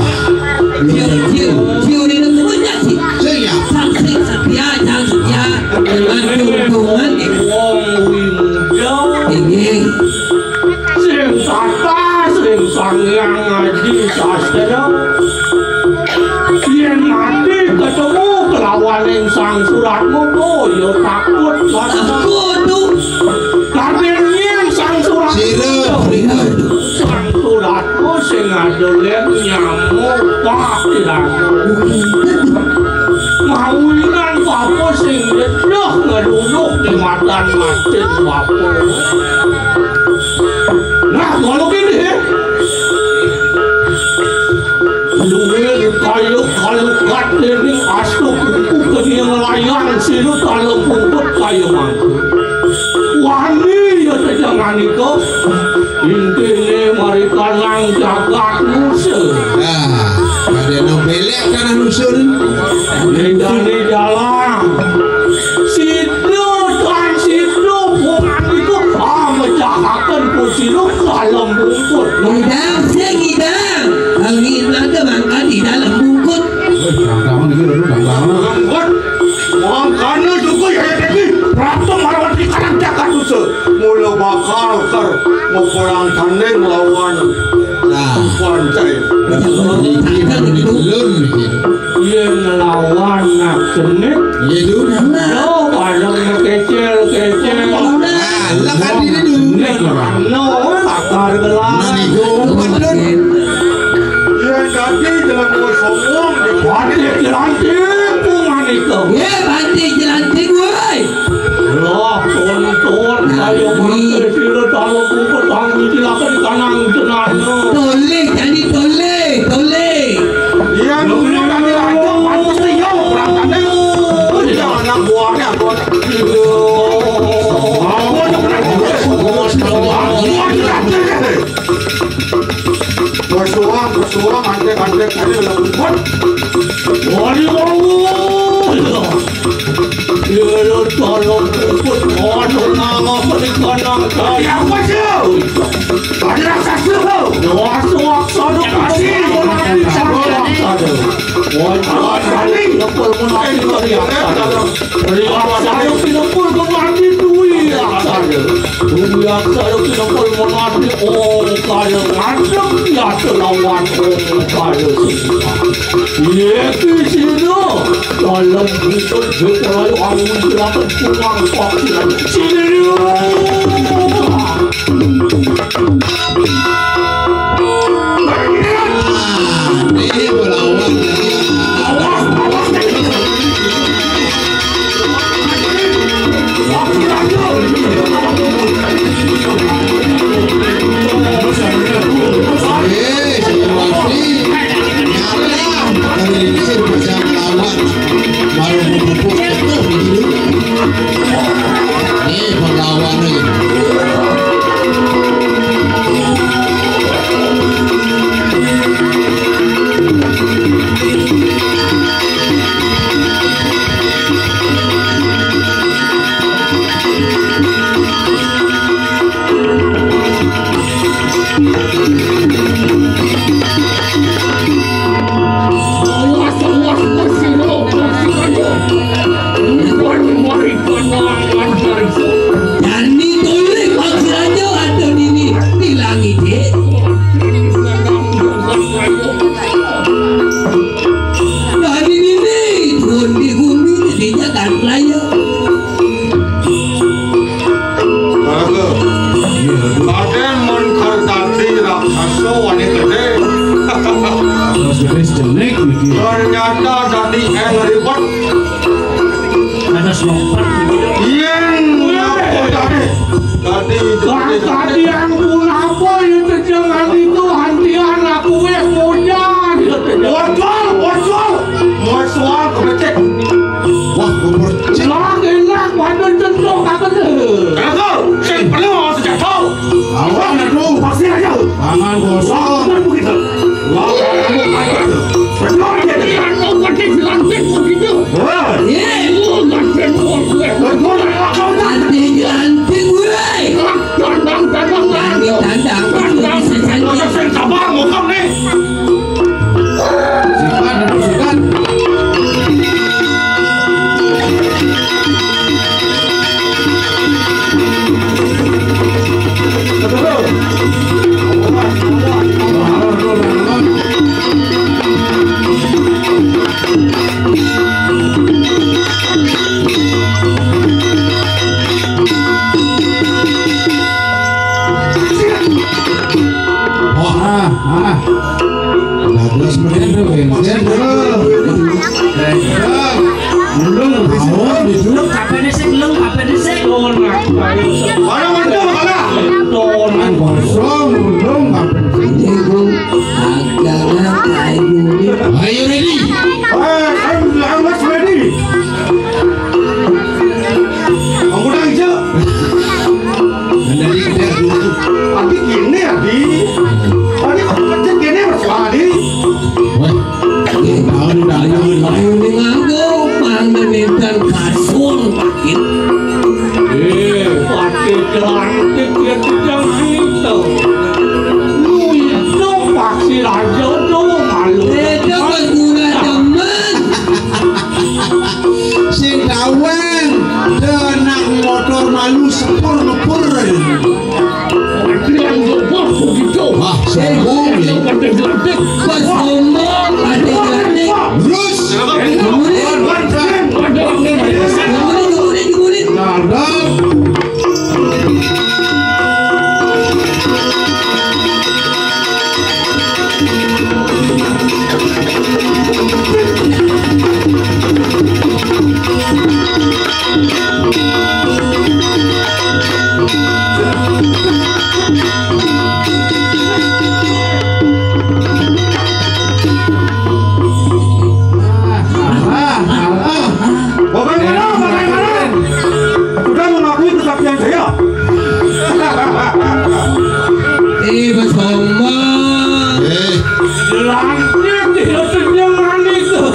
Cium, cium, cium ini tuh banyak sih. Sing ya. Sang sing setia, sang setia. Dengan keuntungan. Wong muda. Ini. Sing tata, sing sangyang ngaji sastra. Yen mati ketemu kelawan ing Sang Suratma, oh, ya takut. Takut, tuh. Tapi yen Sang Suratma. Sira, sira. Sang Suratma sing ngadolen nyamuk, Pak, tidak. Mawinan, Pak. Matan macet bapa. Nah, kalau gini, luwih kayu-kayu kat ini astu kuku kena ngelayan sira dalam pungkut kayu mangku. Wani ya tejangan itu. Intine mari kanang jagat nusa. Nah, pada no belek kanang nusa ni. Ning dané jalan. Sida tan sida wong iku, ah, mejahaken kusira dalam bungkut. Ngidang, sing ngidang. Ngidang ke mangkat di dalam bungkut. Weh, jangan-jangan ini, aduh, jangan-jangan. Bungkut. Mangkana juga ya, ya, iki. Prapta marang di karang jagat nusa. Mula bakal ker ngukulang tanding lawan Nah. Pancai. Iki kan dulur iki. Yen nglawan nak jenik. Iya, Du. Yo, bareng kecil-kecil. Nah, lah kan ini, Du. Jenik, no, akar gelar. Nah, niku, bener. Yen dadi jalan kosong, dadi jelantik, bungan itu. Ye, banting jelantik, woi. Lah, tonton kaya mangke sira dalu kumpul kang wiji lakon kanang jenana. Toleh, jadi toleh, toleh. Iya, lu punya kami raja, pantes nih, yo, perangkatnya. Oh, iya, anak buahnya, buat. Bersuang, bersuang, antek, antek, ayo, lembut. Waduh, waduh. Iya, tolong, lembut. Waduh, nama perikanan saya. Apa sih? Ada raksasa, ho. Raksasa, raksasa, kasih. Raksasa. Waduh, waduh. Lepul pun mati, waduh, raksasa. Lihat saya pinempul mati duwi aksara. Duwi aksara pinempul mati, oh, kaya ngadeg ya lawan, oh, kaya semua. Iki sira dalam bungkut Jogarayu, aku silakan pulang kok silakan. Sini. Ini perlawanan. Dani toleh Pak Surajo atau dini bilang ide. Dani nini turun di bumi di jagat raya. Raden mun kertati raksasa wani gedé. Wis gedé sejenik niki. Ternyata dadi ing ribet. Ada selompet. Yén ngaku dadi, dadi gedé. Kadiang punapa ya tejengan itu hantian aku wis mujan ya tejengan. Bocor, bocor. Musuhan kebecek. Wah, bocor. Lah enak pada centok apa tuh? Kenapa? Sing perlu mau sejak tahu. Awan aku. Pasti aja. Tangan kosong. Wah, benar begitu. Wah, kamu aja. Benar aja. Iya, lo pakai jelantik begitu. Wah. Iya, lo pakai jelantik. Mana mantap kalah? Kosong, belum apa? Ini, Bu. Agak ayo ini. Ayo, ready. Eh, eh, Angus ready. Aku dah hijau. Dari kita dulu. Adi gini, Adi. Adi kok kecil gini, Mas Adi. Wah, ini tahu dah, ayo, ayo, ini nganggo, pangan dan kasur, pakai. Eh, pakai cantik ya, tidak itu. Lu itu pasti raja tuh, malu. Itu kan guna teman. Sing kawin, tenang motor malu sepur ngepur. Yang ngepur begitu. Wah, sombong ya. Pas ngomong, ada gratis. Terus. Kemudian, kemudian, kemudian, kemudian. Nada. Bagaimana? Bagaimana? Sudah mengakui kesaktian saya? Eh, Mas Bambang. Eh. Dilantik, tidak terjadi itu.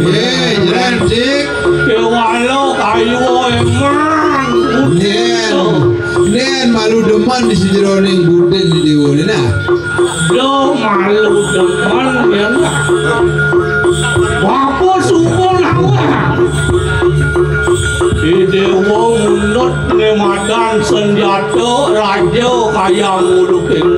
Eh, dilantik. Kewalo kayu emang. Nen, nen malu demen di sejeroning buden di dewa ni nah. Duh, malu demen ya. Bapa sumpah lawan. Idewa mundut nemadan senjata raja kaya muluking.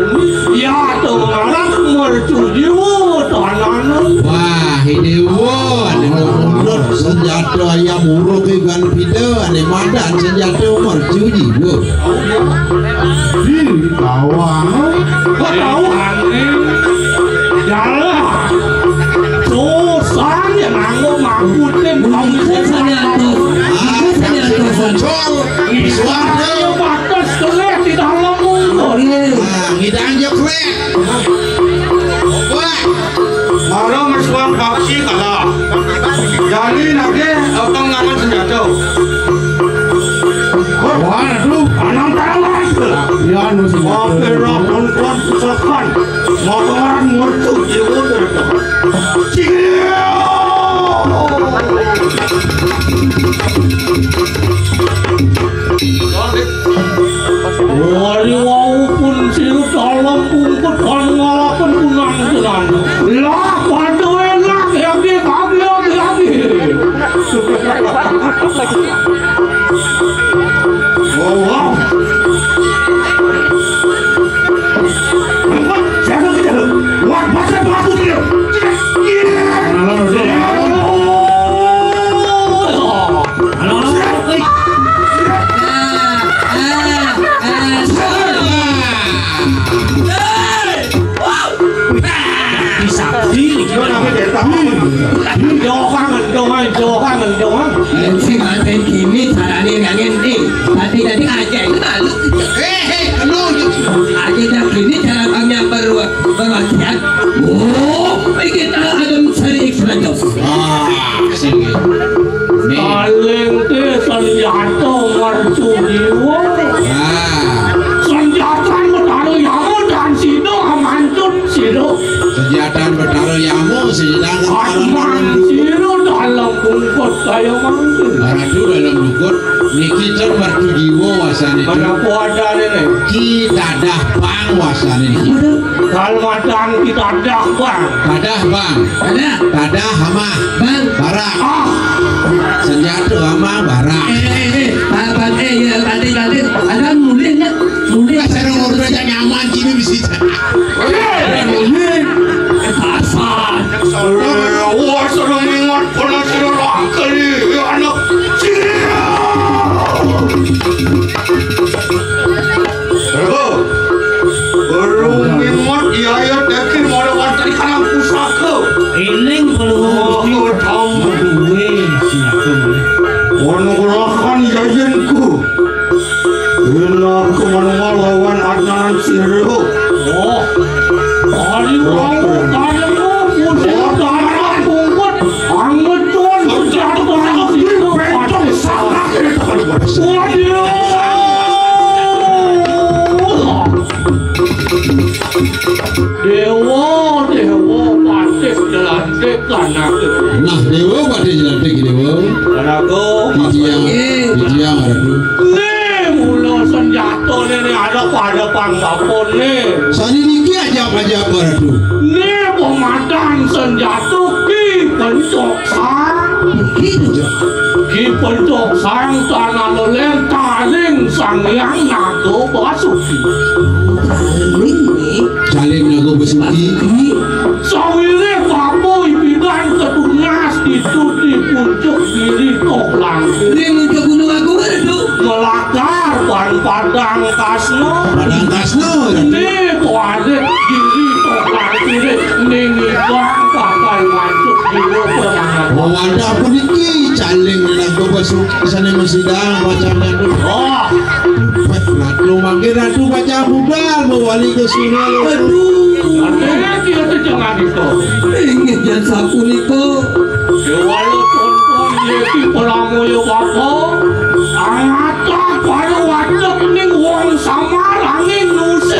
Ya, tengarap mercu jiwa tanana. Wah, idewa, ane mundut senjata ayam uruk ikan pida, ane madan senjata mercu jiwa. Di bawah. Kok tahu aneh? Jalan. Susah ya nganggo mangkutin. Mangkut sanya atos. Mangkut sanya atos. Muncul. Suaranya batas kelek di dalam mungkut. Iya. Nah, ngidang aja kelek. Wah. Mara mesuang paksi kalah. Jani nagih apa ngaran senjata? Wah, aduh, anang tarawai. Ya, anu senjata. Apa rapun kuat pusakan. Makaran mertu jiwa berkah. Cingir. Wali wau pun siu dalam bungkut anu ngalaken kunang-kunang. Lah, pada enak ya, dia kami lagi-lagi. Oh, wow. Hebat, jago kita. Wah, masa aku dia. Iya. Halo, halo, halo. Halo, halo, halo. Ah, ah, ah, ah. Bisa diri. Jokan, jokan, jokan, jokan. Sing aten gini carane nangin, eh, tadi, tadi aja itu malu. Eh, eh, lu. Aja jam gini cara kami yang baru, baru latihan. Oh, iki ta adem sari ekstra jos. Ah, sing. Nih. Paling ke senjata mercu jiwa. Ah. Senjata Betara Yama dan sida amantun sida. Senjata Betara Yama, senjata Atman sira dalam bungkut kaya mangke. Ratu dalam bungkut, niki ten mercu jiwa wasane. Menapa adane ne? Ki dadah pang wasane niki. Kal madan ki dadah pang. Dadah pang. Dadah. Dadah amah. Bang. Barak. Ah. Senjata amah barak. Eh, eh, eh, Bang, Bang, eh, ya, tadi, tadi, ada mulih nggak? Mulih. Sareng ordo aja nyaman, kini bisa. Mulih. Eh, pasar. Wah, sareng ingat pernah sira kali, ya, anak. Sira. Ergo, urung mimut yaya dekir mara wantri karang pusaka. Eling kula. Oh, Gusti. Tahu. Duwe senjata. Wana ulakan yayanku. Sang Bapone. Saniki ajab-ajab, Ratu. Né pemadan senjata Ki Pencok Sang. Begitu. Ki Pencok Sang tanah leleng taling Sang Hyang Naga Basuki. Taling né. Taling Naga Basuki. Sawiréh bapa ipidan ketunas itu di puncuk Giri Toklang. Di puncuk Gunung Agung ada tuh. Melakar ban padang kasno. Padang kasno. Ini kualit Giri Toklang ini ningigang pakai wancuk Giri Toklang. Oh, ada apa niki? Caling Naga Basuki sana masih dang bacanya tuh. Oh. Ratu manggil Ratu baca budal mawali ke sungai. Aduh. Artinya dia tuh jangan itu. Inggih jan sapunika. Déwala tonton yéti pramaya bapa. Angatah para wadeg ning wong samar angin nusa.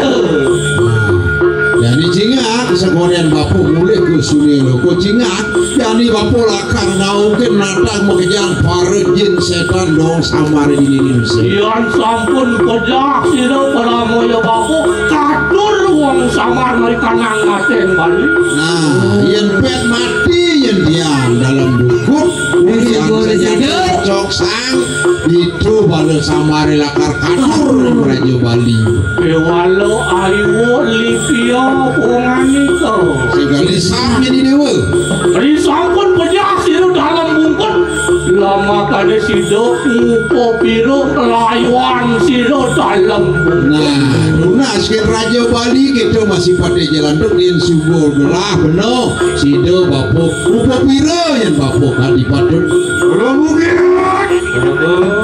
Jani cingak, segonian bapa mulih ke sungai loko cingak. Jani bapa lakar ngaukin natang makejang para jin sétan dong samar dini nusa. Yan sampun pejah sira pramaya bapa, katur wong samar mari kanang ngatén bali. Nah, yén pét mati yén diam dalam dukut, Wis yang boleh saja saja. Cok sang, itu bala samare lakar katur Raja Bali. Déwala Ayu Lipia Punganika. Sing gali sami ni déwa. Ri sampun pejah sira dalam bungkut. Lamakane sida ngupa pira lawan sira dalem. Nah, nunas ke Raja Bali kita masih pakai jalan tu din subur gelah beno. Sida bapa ngupa pira yen bapa kadi patut. Kula mungkin.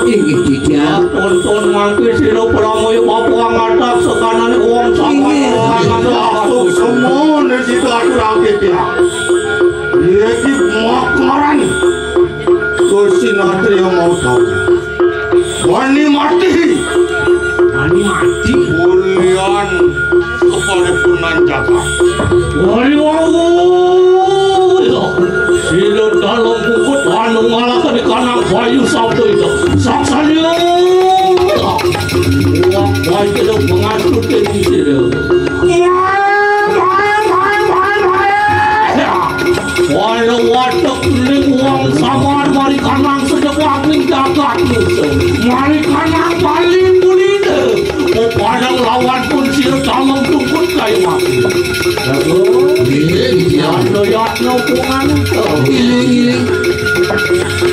Inggih titiang. Tonton mangke sira pramaya bapa angatap sekanane wong sama. Inggih. Masuk semua dan situ aku rangkit ya. Iki makaran. Gusti Natria mau tahu. Wani mati. Wani mati. Ulian keparipurnan jagat. Wani wau. Sila dalam bungkut anu ngalahkan di kanang bayu sabda itu. Saksanya. Wah, wah, itu penganut ini sila. Wah, wah, wah, wah, wah. Kala wadeg ning wong samar mari kanang sedepah ning jagat musuh. Mari kanang paling kulina. Padang lawan pun sira calon tungkut kayu mati. Aduh, iya, iya. Yatno, yatno, pungan. Iya, iya.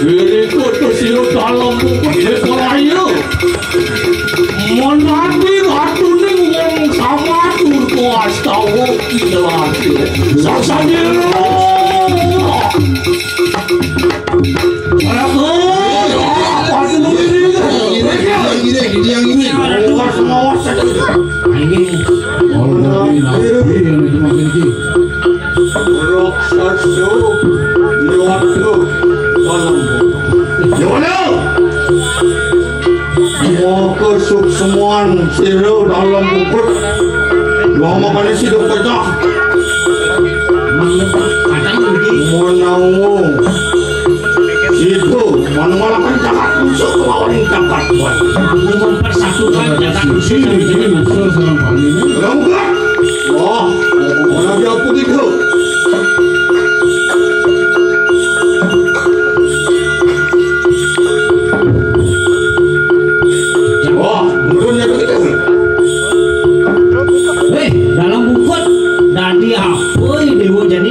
Diri kudu sira calon tungkut, iya, iya. Menawi ratuning wong sama turko astawa kijelasi. Sasanya. Aku. Apa sih lu ini? Ini, ini, ini, ini. Awas, awas. Ini. Oh, ini, ini, ini, ini, ini. Raksasa nyuwatu tolong. Nyuwatu. Maka sukseman sira dalam bungkut. Mama kali sida pecah. Menawa. Sida manungalaken jagat musuh kelawan jagat kuat. Mempersatukan jagat musuh. Ini, ini musuh sama Bali ini. Enggak. Wah, ora ya begitu. Wah, menurunnya begitu. Weh, dalam bungkut dadi apa ya dewa jani?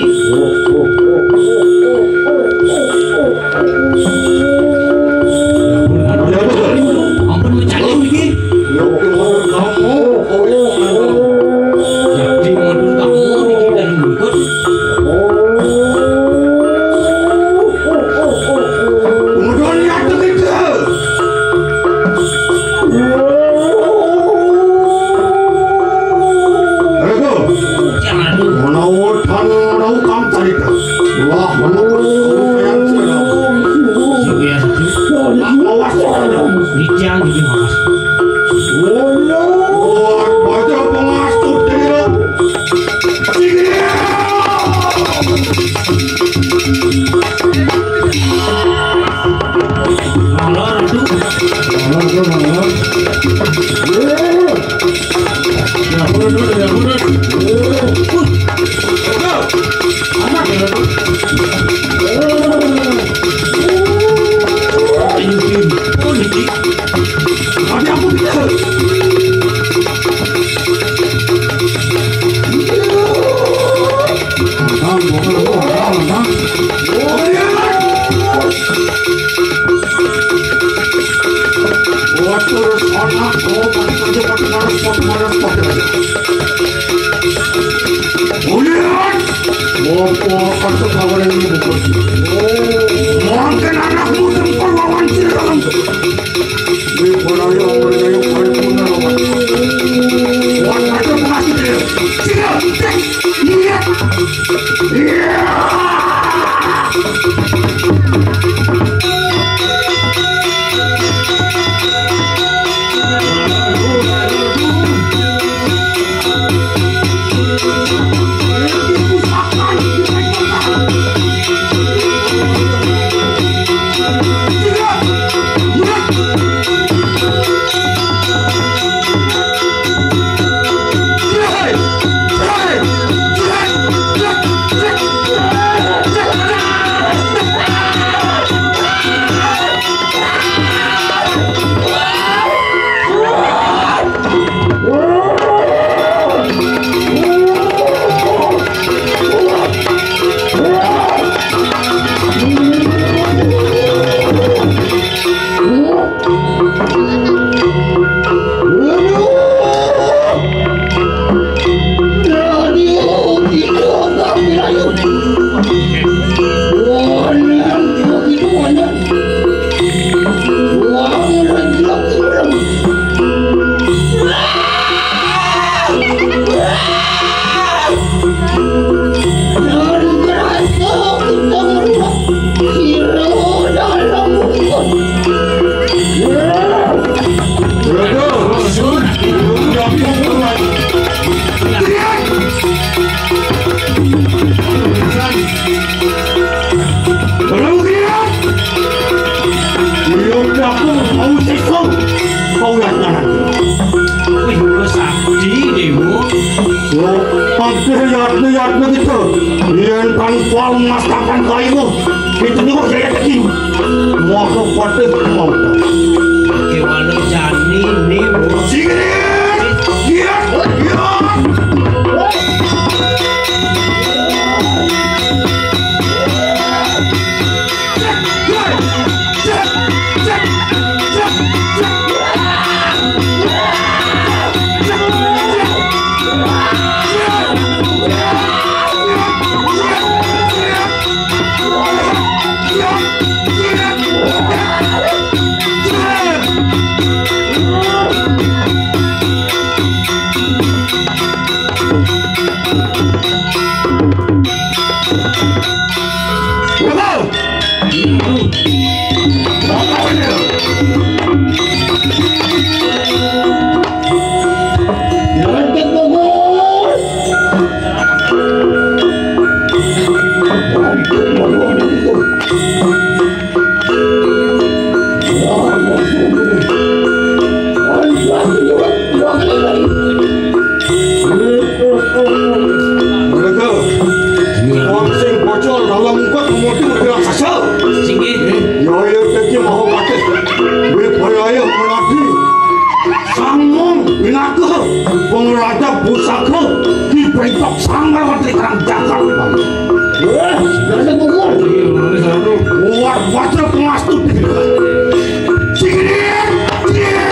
Ampun, mencari iki. Jadi modul kamu iki dalam bungkut. Kemudian lihat begitu. Menawa tan menawa kang carita. Wah, menawa sampeyan sira. Sing ya, sing. Awas, awas. Iki yang iki, Mas. Wah, baca pengastu dia. Malah, aduh. Malah, malah. Belum dia. Belum aku mau siswa. Kau yang jangan. Wih, lu sakti, Dewo. Yo, pangkir yatna yatna gitu. Yang tanpa mastakan kayu. Itu nih kok saya kecil. Maka patih mau. Gimana jani nih? Sini. Iya, iya. Mereka wong sing bocor dalam mungkut memuti muti raksasa. Singgih. Yaya Teki Mahapatih. Wibayaya menadi. Sang Mong Pinaka. Wong Raja Pusaka. Dibentuk sanggar di Kerang Jagat. Wah, biasa pukul. Iya, bener, satu. Kuat, kuat, pengastu. Sini, sini.